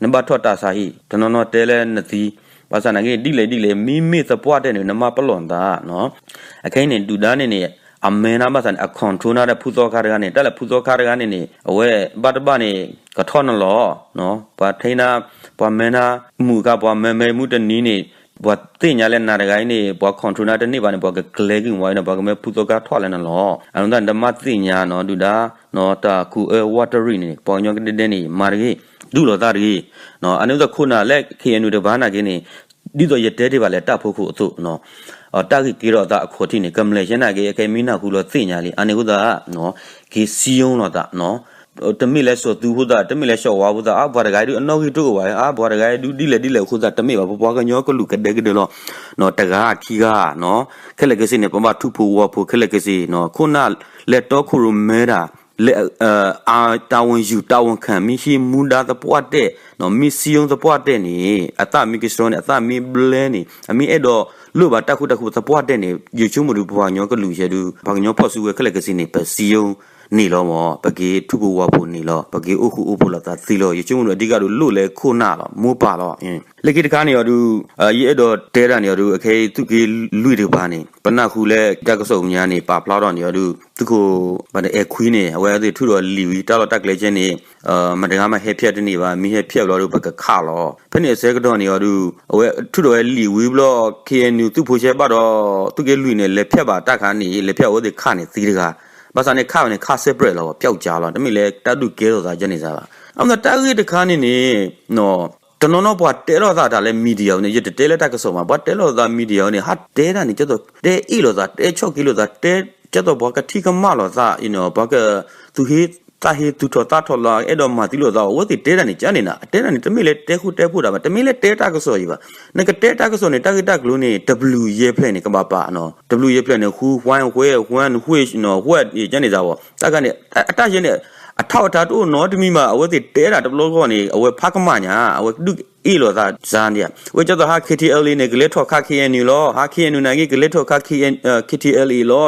နဘၣ်ထီၣ်တၢ်ဆါဟံၣ် တနီၤနီၤတဲလၢနသံ, ဘၣ်ဆၣ်နာ်က့ ဒ်လဲၣ်ဒ်လဲၣ် မ့မ့ၢ်သပှၢ်တၢၢ်န့ၣ် နမၤပလီၢ်နသး, အခဲအံၤန့ၣ် ဒုၣ်ဒါန့ၣ်န့ၣ် အမၢနၤဘၣ်ဆၣ်န့ၣ် အ control နၤဒီးဖုသီခါတဂၤန့ၣ် တၢ်လၢဖုသီခါတဂၤန့ၣ်န့ၣ် အဝဲဘၣ်တဘၣ်န့ၣ် ကထီၣ်နလီၤ, ပှၤထံနၤ ပှၤမၢနၤ မုၢ်အခါ ပှၤမၢမၢမုၢ်တနံၤန့ၣ် ပှၤသ့ၣ်ညါလၢနၤတဂၤအံၤန့ၣ် ပှၤ control နၤတန့ၢ်ဘၣ်န့ၣ် ပှၤကကျဲၤကွံာ်ဝဲန့ၣ် ပှၤကမၢဖုသီခါထီၣ်လၢနလီၤ. အဃိသတး နမၤသ့ၣ်ညါနီၤ ဒုၣ်ဒါ တၢ်ကူၣ်အၢဝးတရံးန့ၣ် ပှၤကညီကဒဲဒဲန့ၣ် မၤတဂ့ၤ ဒုးလိာ်သးတဂ့ၤ. အန့ၣ်အဃိသတးခိၣ်နၢ်လၢ ခ့ၣ်အဲၣ်ယူၣ်တကပၤနာ်က့န့ၣ် ဒ်သိးယတဲတ့ၢ်ဘၣ်လၢတၢ်ဖီခိၣ်အသိး တၢ်ဂ့ၢ်ကဲထီၣ်အသးအခီၣ်ထံးန့ၣ် ကမျၢၢ်ဆဲနာ်က့ အခဲအံၤမ့ၢ်နၢ်ဟူလီၤသ့ၣ်ညါလံ. အန့ၣ်အဃိသတး က့ၤစံယိလီၤသး တမ့ၢ်လၢစီၤသူဖိသး တမ့ၢ်လၢစီၤဝါဖိသး အါ ပှၤတဂၤအံၤဒုးအနီၣ်ဂံၢ်တအိၣ်ဘၣ် အါ ပှၤတဂၤအံၤဒုးဒ်လဲၣ်ဒ်လဲၣ်အဃိသတး တမ့ၢ်ဘၣ် ပပှၤကညီကလုာ်ကဒဲကဒဲလီၤ. တဂၤခံဂၤ ခဲလၢာ်ကစ့န့ၣ် ပဘၣ်ထူဖိဝါဖိခဲလၢာ်ကစ့ ခိၣ်နၢ်လဲၤတီခိၣ်ရိၣ်မဲတၢ် လၢ အတၢ်ဝံယူၤတၢ်ဝံခၣ် မ့ၢ်ဟံးမူဒါသပှၢ်တၢၢ် မ့ၢ်စံယိသပှၢ်တၢၢ်န့ၣ် အသးမ့ၢ်ကဆှီန့ၣ် အသးမ့ၢ်ဘျဲန့ၣ် အမ့ၢ်အဲၣ်ဒိးလိၣ်ဘၣ်တၢ်ဃူတၢ်ဖိးသပှၢ်တၢၢ်န့ၣ် ယဆိကမိၣ်ဒုး ပပှၤကညီကလုာ်ယဲဒုး ပှၤကညီဖီၣ်စုကဝဲၤခဲလၢာ်ကစ့န့ၣ် ပစံယိန့ၣ်လီၤမး ပက့ၤထူဖိဝါဖိန့ၣ်လီၤ ပက့ၤအိၣ်ဃူအိၣ်ဖိးလိာ်သးသ့လီၤ. ယဆိကမိၣ်ဒုးအဓိကဒုးလိၣ်လၢခိၣ်နၢ်လီၤ မိၢ်ပၢ်လီၤ. လၢခံတခါန့ၣ်အီၤဒုး ယအဲၣ်ဒိးတဲဒၣ်န့ၣ်အီၤဒုး အခဲအံၤသုးက့လွံၢ်တကပၤန့ၣ် ပနၢ်ဟူလၢတၢ်ကစီၣ်ပူၤညါန့ၣ် ပာ်ဖျါထီၣ်န့ၣ်အီၤဒုး သုးခိၣ် အဲၣ်ခွံန့ၣ် အဝဲသ့ၣ်ထုးထီၣ်လံာ်ဝံၤ တၢ်လီၢ်တၢ်ကျဲဆဲန့ၣ် မတၤဂၤမးဟဲဖျဲးတန့ၢ်ဘၣ် မ့ၢ်ဟဲဖျဲးဘျီဒုး ပကခးလီၤ. ဖဲန့ၣ်အဆၢကတီၢ်န့ၣ်အီၤဒုး အဝဲထုးထီၣ်ဝဲလံာ်ဝံၤဘျီ ခ့ၣ်အဲၣ်ယူၣ် သုးဖိဆဲဘၣ်ဒီး သုးက့လွံၢ်န့ၣ် လဲၤဖျဲးဘၣ်တၢ်ခါန့ၣ် လဲၤဖျဲးအဝဲသ့ၣ်ခးန့ၣ်သံတဂၤ ဘၣ်ဆၣ်န့ၣ်ခးဝဲန့ၣ် ခး separate လီၤ ပျောက်ကျား လီၤ တမ့ၢ်လၢတၢ်ဒုးကဲထီၣ်သးကန့ၣ်သးဘၣ်. အမ့ၢ်တၢ်ဂ့ၢ်တခါန့ၣ်န့ၣ် တနီၤနီၤပှၤတဲလိာ်သးတၢ်လၢ media န့ၣ် ယတတဲလၢတၢ်ကစီၣ်မး ပှၤတဲလိာ်သး media န့ၣ် ဟးတဲတၢ်န့ၣ် ကဲသိးတဲအ့ၣ်လိာ်သး တဲဆီၣ်က့လိာ်သး တဲ ကဲသိးပှၤကထံၣ်ကမၣ်လိာ်သး ပှၤကသူၣ်ဟ့သးဟ့သူၣ်ထီၣ်သးထီၣ်လီၤ အဲၣ်ဒိးမၤသံလိာ်သး အဝဲသ့ၣ်တဲတၢ်န့ၣ် ကန့ၣ်နၤ အတဲတၢ်န့ၣ် တမ့ၢ်လၢတဲဃူတဲဖိးတၢ်ဘၣ် တမ့ၢ်လၢတဲတၢ်ကစီၣ်အံၤဘၣ်. နကတဲတၢ်ကစီၣ်န့ၣ် တၢ်ဂ့ၢ်တၢ်ကျိၤန့ၣ် တဘျုးယဲၢ်ဖျၢၣ်န့ၣ် ကဘၣ်ပာ်နီၤ တဘျုးယဲၢ်ဖျၢၣ်န့ၣ် ဃု ဝဲ ဝဲ ဝဲ ကန့ၣ်သးဝဲ တၢ်ခါန့ၣ် အတၢ်ယဲန့ၣ် အထီၣ်အထါတအိၣ်နီတမံၤဘၣ် အဝဲသ့ၣ်တဲတၢ်တဘျီဃီန့ၣ် အဝဲဖးကမၣ်ညါ အဝဲဒုးအ့ၣ်လိာ်သးစါန့ၣ် ဝဲကၠီသိးဟး KTLA န့ၣ် ကလဲၤထီၣ်ခး KNU လီၤ ဟး KNU နာ်က့ ကလဲၤထီၣ်ခး KTLA လီၤ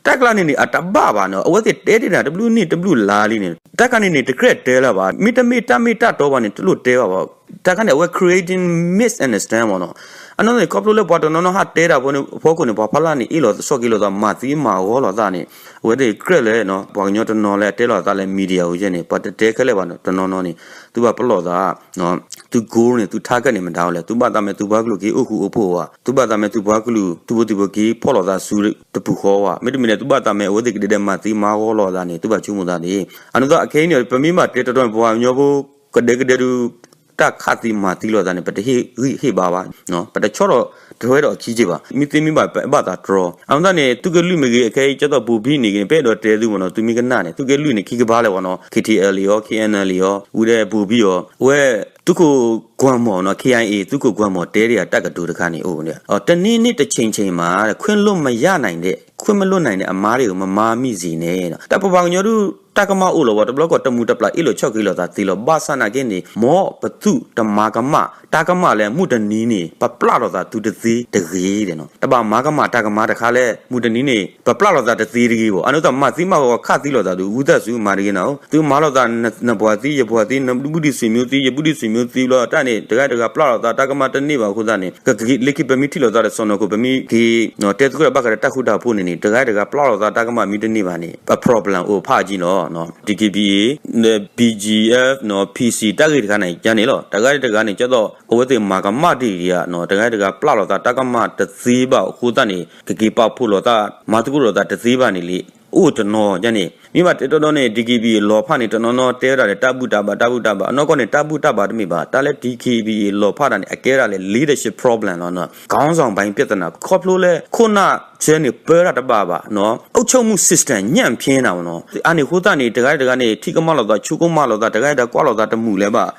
တၢ်ကျါန့ၣ်န့ၣ် အတဘၣ်ဘၣ်နီၤ အဝဲသ့ၣ်တဲတ့ၢ်နၤ တဘျုးနံၣ်တဘျုးလါလံန့ၣ် တၢ်ခါန့ၣ်န့ၣ် တကြၢးတဲလၢၤဘၣ် မ့တမ့ၢ်တၢ်မ့ၢ်တၢ်တီဘၣ်န့ၣ် တလိၣ်တဲဘၣ်ဘၣ် တၢ်ခါန့ၣ် အဝဲ creating misunderstand မ့ၢ်နီၤ. အနီၢ်န့ၣ် ခီဖျိလၢပှၤတနီၤနီၤဟးတဲတၢ်ဖိန့ၣ် အဖီခိၣ်န့ၣ် ပှၤဖီလာ်န့ၣ် အ့ၣ်လိာ်သးဆီၣ်က့ၤလိာ်သး မၤသံမၤဂီၢ်လိာ်သးန့ၣ် အဝဲသ့ၣ်ကြၢးလၢ ပှၤကညီတနီၤလၢအတဲလိာ်သးလၢ media အံၤန့ၣ် ပှၤတတဲခဲလၢာ်ဘၣ်နီၤ တနီၤနီၤန့ၣ် သုဘၣ်ပလီၢ်သး သု goal န့ၣ် သု target န့ၣ် မတၤဝဲလဲၣ်, သုဘၣ်သးမ့ၢ်သုပှၤကလုာ်က့ၤအိၣ်ဃူအိၣ်ဖိးဝဲ, သုဘၣ်သးမ့ၢ်သုပှၤကလုာ် သုဖိသုဖိက့ၤဖီၣ်လိာ်သးဆူတပူၤဃီဝဲ, မ့တမ့ၢ်န့ၣ် သုဘၣ်သးမ့ၢ်အဝဲသ့ၣ်ကဒဲဒဲးမၤသံမၤဂီၢ်လိာ်သးန့ၣ် သုဘၣ်ဆိကမိၣ်သးသ့. အနီၢ်သးအခဲအံၤန့ၣ် ပမ့ၢ်ဘၣ်တဲတတီၤန့ၣ် ပှၤကညီဖိ ကဒဲကဒဲဒုး တၢ်ခးသံမၤသံလိာ်သးန့ၣ် ပတဟ့ၣ်ဂံၢ်ဟ့ၣ်ဘါဘၣ်, ပတဆီၣ်ထီၣ်ထွဲဒီးအခံက့ဘၣ်, မ့ၢ်သ့မ့ၢ်ဘၣ်ပဘၣ်သးတြီ. အနီၢ်သးန့ၣ် သုးက့လွံၢ်မ့ၢ်ဂ့ၤ အခဲအံၤကဲသိးဘိၤဘံၣ်န့ၣ်ဂ့ၤန့ၣ် ပအဲၣ်ဒိးတဲသုမ့ၢ်နီၤ သုမ့ၢ်ကနၣ်န့ၣ် သုးက့လွံၢ်န့ၣ် ခံကဘါလၢၤဘၣ်နီၤ KTLA အီၤ KNLA အီၤ ဝံၤဒီးဘိၤဘံၣ်အီၤ အဝဲ သုးခိၣ်ကွၢ်မီၤနီၤ KIA သုးခိၣ်ကွၢ်မီၤတဲဒၣ်တၢ်ကတိၤတခါန့ၣ် အိၣ် တနေ့နေ့တစ်ချိန်ချိန်မှာ ခွင့်လွှတ်မရနိုင်တဲ့ ခွင့်မလွှတ်နိုင်တဲ့အမှားတွေကို မမှားမိစေနဲ့ တၢ်ပပှၤကညီဒုး တၢ်ကမၣ်အိၣ်လီၤဝဲ တဘျီကီးတမူးတပျၢ်အ့ၣ်လိာ်ဆီၣ်က့ၤလိာ်သးသ့လီၤ ဘၣ်ဆၣ်နာ်က့န့ၣ် မ်ပသုးတမၤကမၣ် တၢ်ကမၣ်လၢမုၢ်တနံၤန့ၣ် ပပျၢ်လိာ်သးသုတသ့တဂ့ၤနီၤ တဘၣ်မၤကမၣ်တၢ်ကမၣ်တခါလၢ မုၢ်တနံၤန့ၣ် ပပျၢ်လိာ်သးတသ့တဂ့ၤဘၣ် အနီၢ်သးမၤသံမၤဂီၤခးသံလိာ်သးဒုး ဝံသးစူၤမၤတဂ့ၤနီၤ သုမၤလိာ်သးနပှၤသံ ယပှၤသံ နဘူးဒံးဆွေမျိုးသံ ယဘူးဒံးဆွေမျိုးသံဘျီ တၢ်န့ၣ် တဂၤတဂၤပျၢ်လိာ်သး တၢ်ကမၣ်တန့ၢ်ဘၣ်အဃိသတးန့ၣ် ကက့ၤလၢခံပမ့ၢ်ထံၣ်လိာ်သးဒီးစီၢ်နီၤခိၣ် ပမ့ၢ်က့ၤ တဲသကိးဒီးဘၣ်ဃးဒီးတၢ်ဃူတၢ်ဖိးန့ၣ်န့ၣ် တဂၤတဂၤပျၢ်လိာ်သး တၢ်ကမၣ်မ့ၢ်တန့ၢ်ဘၣ်န့ၣ် အ problem အိၣ်ဖးကံလီၤ DKBA BGF PC တၢ်ဂ့ၢ်တခါန့ၣ် ကန့ၣ်လီၤ တဂၤတဂၤန့ၣ် ကဲသိး အဝဲသ့ၣ်မၤကမၣ်တ့ၢ်ဒံးဧါ တဂၤတဂၤပျၢ်လိာ်သး တၢ်ကမၣ်တသ့ဘၣ်အဃိသတးန့ၣ် ကက့ၤပာ်ဖှိၣ်လိာ်သး မၤသကိးလိာ်သးတသ့ဘၣ်န့ၣ်လံ အိၣ်တနီၤကန့ၣ် မ့ၢ်ဘၣ်တဲတီတီန့ၣ် DKBA လီၤဖးန့ၣ် တနီၤနီၤတဲဝဲဒၣ်ဒီး တၢ်ဘူၣ်တၢ်ဘါ တၢ်ဘူၣ်တၢ်ဘါ အနီၢ်ကီၢ်န့ၣ် တၢ်ဘူၣ်တၢ်ဘါတမ့ၢ်ဘၣ် တၢ်လၢ DKBA လီၤဖးတၢ်န့ၣ် အကဲဒၣ်လၢ leadership problem လီၤ ခေါင်းဆောင်ပိုင်းပြဿနာ ခီဖျိလၢ ခိၣ်နၢ်ဆၢန့ၣ် ပၢတၢ်တဘၣ်ဘၣ် အုပ်ချုပ်မှု system ညံ့ဖျိးနၤမ့ၢ်နီၤ အန့ၣ်အဃိသတးန့ၣ် တဂၤတဂၤန့ၣ် ထံၣ်ကမၣ်လိာ်သး ဆိကမၣ်လိာ်သး တဂၤတဂၤကွၢ်လိာ်သးတမုာ်လၢၤဘၣ်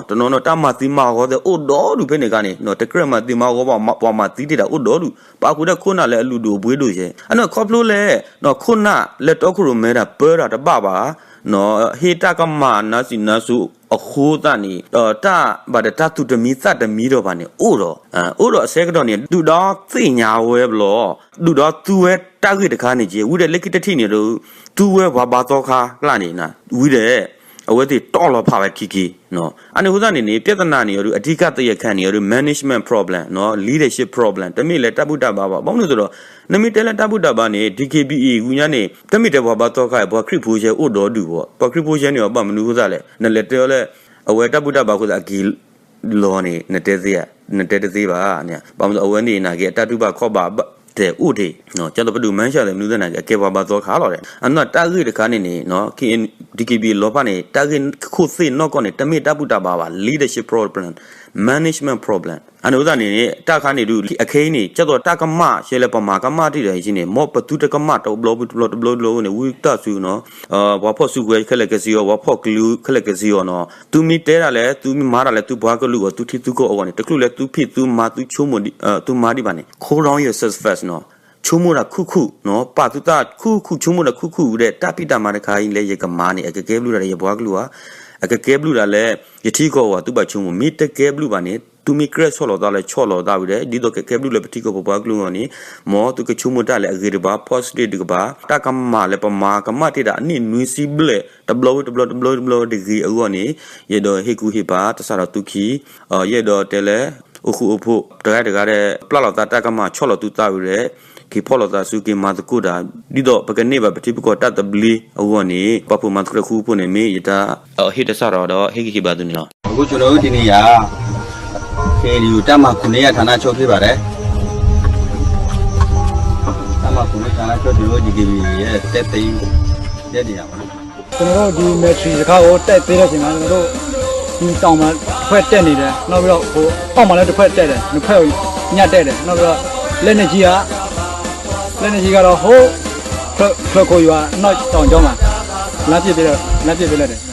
တနီၤနီၤ တၢ်မၤသံမၤဂီၤသ့ၣ်အိၣ်ဒီဒူၣ်ဖဲန့ၣ်အခါန့ၣ် တကြၢးမၤသံမၤဂီၤဘၣ် ပှၤမၤသံတ့ၢ်တၢ်အိၣ်ဒီဒူၣ် ပာ်ဃုာ်ဒီးခိၣ်နၢ်လၢအလုၢ်ဒိၣ်အပှ့ၤဒိၣ်ယဲ အန့ၣ်ခီဖျိလၢ ခိၣ်နၢ်လၢတီခိၣ်ရိၣ်မဲတၢ်ပၢတၢ်တဘၣ်ဘၣ် ဟ့ၣ်တၢ်ကမၣ်နါစံးနါစိၤအဃိသတးန့ၣ် တၢ်ဘၣ်ဒီးတၢ်သူၣ်တမံသးတမံဒီးဘၣ်န့ၣ် အိၣ်ဒီး အိၣ်ဒီးအဆၢကတီၢ်န့ၣ် ဒုၣ်ဒါသ့ၣ်ညါဝဲဘျီ ဒုၣ်ဒါသူဝဲတၢ်ဂ့ၢ်တခါန့ၣ်က့ ဝံၤဒီးလၢခံတထံၣ်န့ၣ်ဒီး သူဝဲပှၤဘါသီခါကျါန့ၣ် ဝံၤဒီး အဝဲသ့ၣ်တီၢ်လီၤဖးဝဲခံက့ အန့ၣ်အဃိသတးန့ၣ်န့ၣ် ပြဿနာန့ၣ်အဒုး အဓိကတရားခံန့ၣ်အဒုး management problem နီၤ leadership problem တမ့ၢ်လၢတၢ်ဘူၣ်တၢ်ဘါဘၣ် ဘၣ်မနုၤအဃိဒီး နမ့ၢ်တဲလၢတၢ်ဘူၣ်တၢ်ဘါန့ၣ် DKBA ဝံၤညါန့ၣ် တမ့ၢ်တဲပှၤဘါသီခါ ပှၤခရံာ်ဖိယဲအိၣ်ဒီဒူၣ်ဘၣ် ပှၤခရံာ်ဖိယဲန့ၣ်အီၤ ဘၣ်မနုၤအဃိသတးလဲၣ် နလဲၤတဲအီၤလၢ အဝဲတၢ်ဘူၣ်တၢ်ဘါအဃိသတးအက့ၤလီၤန့ၣ် နတဲသ့ဧါ နတဲတသ့ဘၣ် ဘၣ်မနုၤအဃိ အဝဲန့ၣ်နာ်က့ အတၢ်တူၢ်ဘၣ်ခီၣ်ဘၣ်တဲအိၣ်ဒံး ကၠီၤသပဒုး မၢ်ဆၣ်သ့ၣ် မနုၤသ့ၣ်နာ်က့ အကဲပှၤဘါသီခါလီၤဒီး အနီၢ်တၢ်ဂ့ၢ်တခါန့ၣ်န့ၣ် DKBA လီၤဖးန့ၣ် တၢ်ဂ့ၢ်ခိၣ်သ့ၣ်နီၢ်ကီၢ်န့ၣ် တမ့ၢ်တၢ်ဘူၣ်တၢ်ဘါဘၣ် leadership problem management problem အန့ၣ်အဃိသတးန့ၣ်န့ၣ် တၢ်ခါန့ၣ်ဒုး အခဲအံၤန့ၣ် ကၠီၤသီးတၢ်ကမၣ် ရှဲလၢပမၤကမၣ်တ့ၢ်ဒီးအံၤန့ၣ် မ်ပသုတကမၣ်တဘျီတဘျီတဘျီတဘျီန့ၣ် ဝံသးစူၤနီၤ ပှၤဖီၣ်စုကဝဲၤခဲလၢာ်ကစ့အီၤ ပှၤဖီၣ်ကလုာ်ခဲလၢာ်ကစ့အီၤနီၤ သုမ့ၢ်တဲဒၣ်လဲာ် သုမ့ၢ်မၤဒၣ်လဲာ် သုပှၤကလုာ်အဂီၢ် သုထံသုကီၢ်အဂီၢ်န့ၣ် တချုးလၢသုဖံးသုမၤသုဆိကမိၣ် သုမၤဒံးဘၣ်န့ၣ် cool down your self first နီၤ ဆိကမိၣ်တၢ်ခူၣ်ခူၣ်နီၤ ပာ်သုသးခူၣ်ခူၣ် ဆိကမိၣ်တၢ်ခူၣ်ခူၣ်ဒီး တၢ်ဖံးတၢ်မၤတခါအံၤလၢယကမၤန့ၣ် အကကဲဘျုးတၢ်ဒီးယပှၤကလုာ်ဧါ အကကဲဘျုးတၢ်လၢ ယထံကီၢ်ဧါ သုဘၣ်ဆိကမိၣ် မ့ၢ်တကဲဘျုးဘၣ်န့ၣ် သုမ့ၢ်ကြၢးဆီၣ်လီၤသးလၢဆီၣ်လီၤသးဝံၤဒီး ဒ်သိးကကဲဘျုးလၢပထံကီၢ်ပပှၤကလုာ်အဂီၢ်န့ၣ် မ်သုကဆိကမိၣ်တၢ်လၢအဂ့ၤတဘၣ် positive တကပၤ တၢ်ကမၣ်လၢပမၤကမၣ်တ့ၢ်ဒၣ်အနံၣ်နွံဆံဘျဲၣ် တဘျီဝံၤတဘျီတဘျီတဘျီတဂ့ၤအဂီၢ်န့ၣ် ယအဲၣ်ဒိးဟ့ၣ်ကူၣ်ဟ့ၣ်ဖး တၢ်စးထီၣ်သူခံ ယအဲၣ်ဒိးတဲလၢ အိၣ်ဃူအိၣ်ဖိး တဂၤတဂၤဒီး ပျၢ်လိာ်သးတၢ်ကမၣ်ဆီၣ်လီၤသုသးဝံၤဒီး က့ၤဖီၣ်လိာ်သးဆူက့ၤမၤသကိးတၢ် ဒ်သိးပကန့ၢ်ဘၣ်ပထံပကီၢ်တၢ်သဘျ့အဂီၢ်န့ၣ် ပာ်ဖှိၣ်မၤသကိးတၢ်ဃူဖိးန့ၣ် မ့ၢ်ယတၢ်ဟ့ၣ်တၢ်စးထီၣ်ဒီး ဟ့ၣ်ဂံၢ်ဟ့ၣ်ဘါသုန့ၣ်လီၤ. အခုကျွန်တော်တို့ဒီနေရာ KNU တပ်မဟာခုနှစ်ရဲ့ဌာနချုပ်ဖြစ်ပါတယ်. တပ်မဟာခုနှစ်ဌာနချုပ် ကျွန်တော်တို့ DKBA ရဲ့တပ်သိမ်းတဲ့နေရာပါနော်။ ကျွန်တော်တို့ဒီ military စခန်းကို တပ်သိမ်းတဲ့အချိန်မှာ ကျွန်တော်တို့ ဒီတောင်မှာတစ်ဖွဲ့တက်နေတယ်။ နောက်ပြီးတော့ ဟိုအောက်မှာလည်းတစ်ဖွဲ့တက်တယ်။ နှစ်ဖွဲ့ကို ညှပ်တက်တယ်။ နောက်ပြီးတော့ လက်နက်ကြီးက လက်နက်ကြီးကတော့ ဟို ဖျို- ဖျိုခိုရွာ အနောက်တောင်ကျောမှာ လှမ်းပစ်ပေးတယ်။ လှမ်းပစ်ပေးလိုက်တယ်။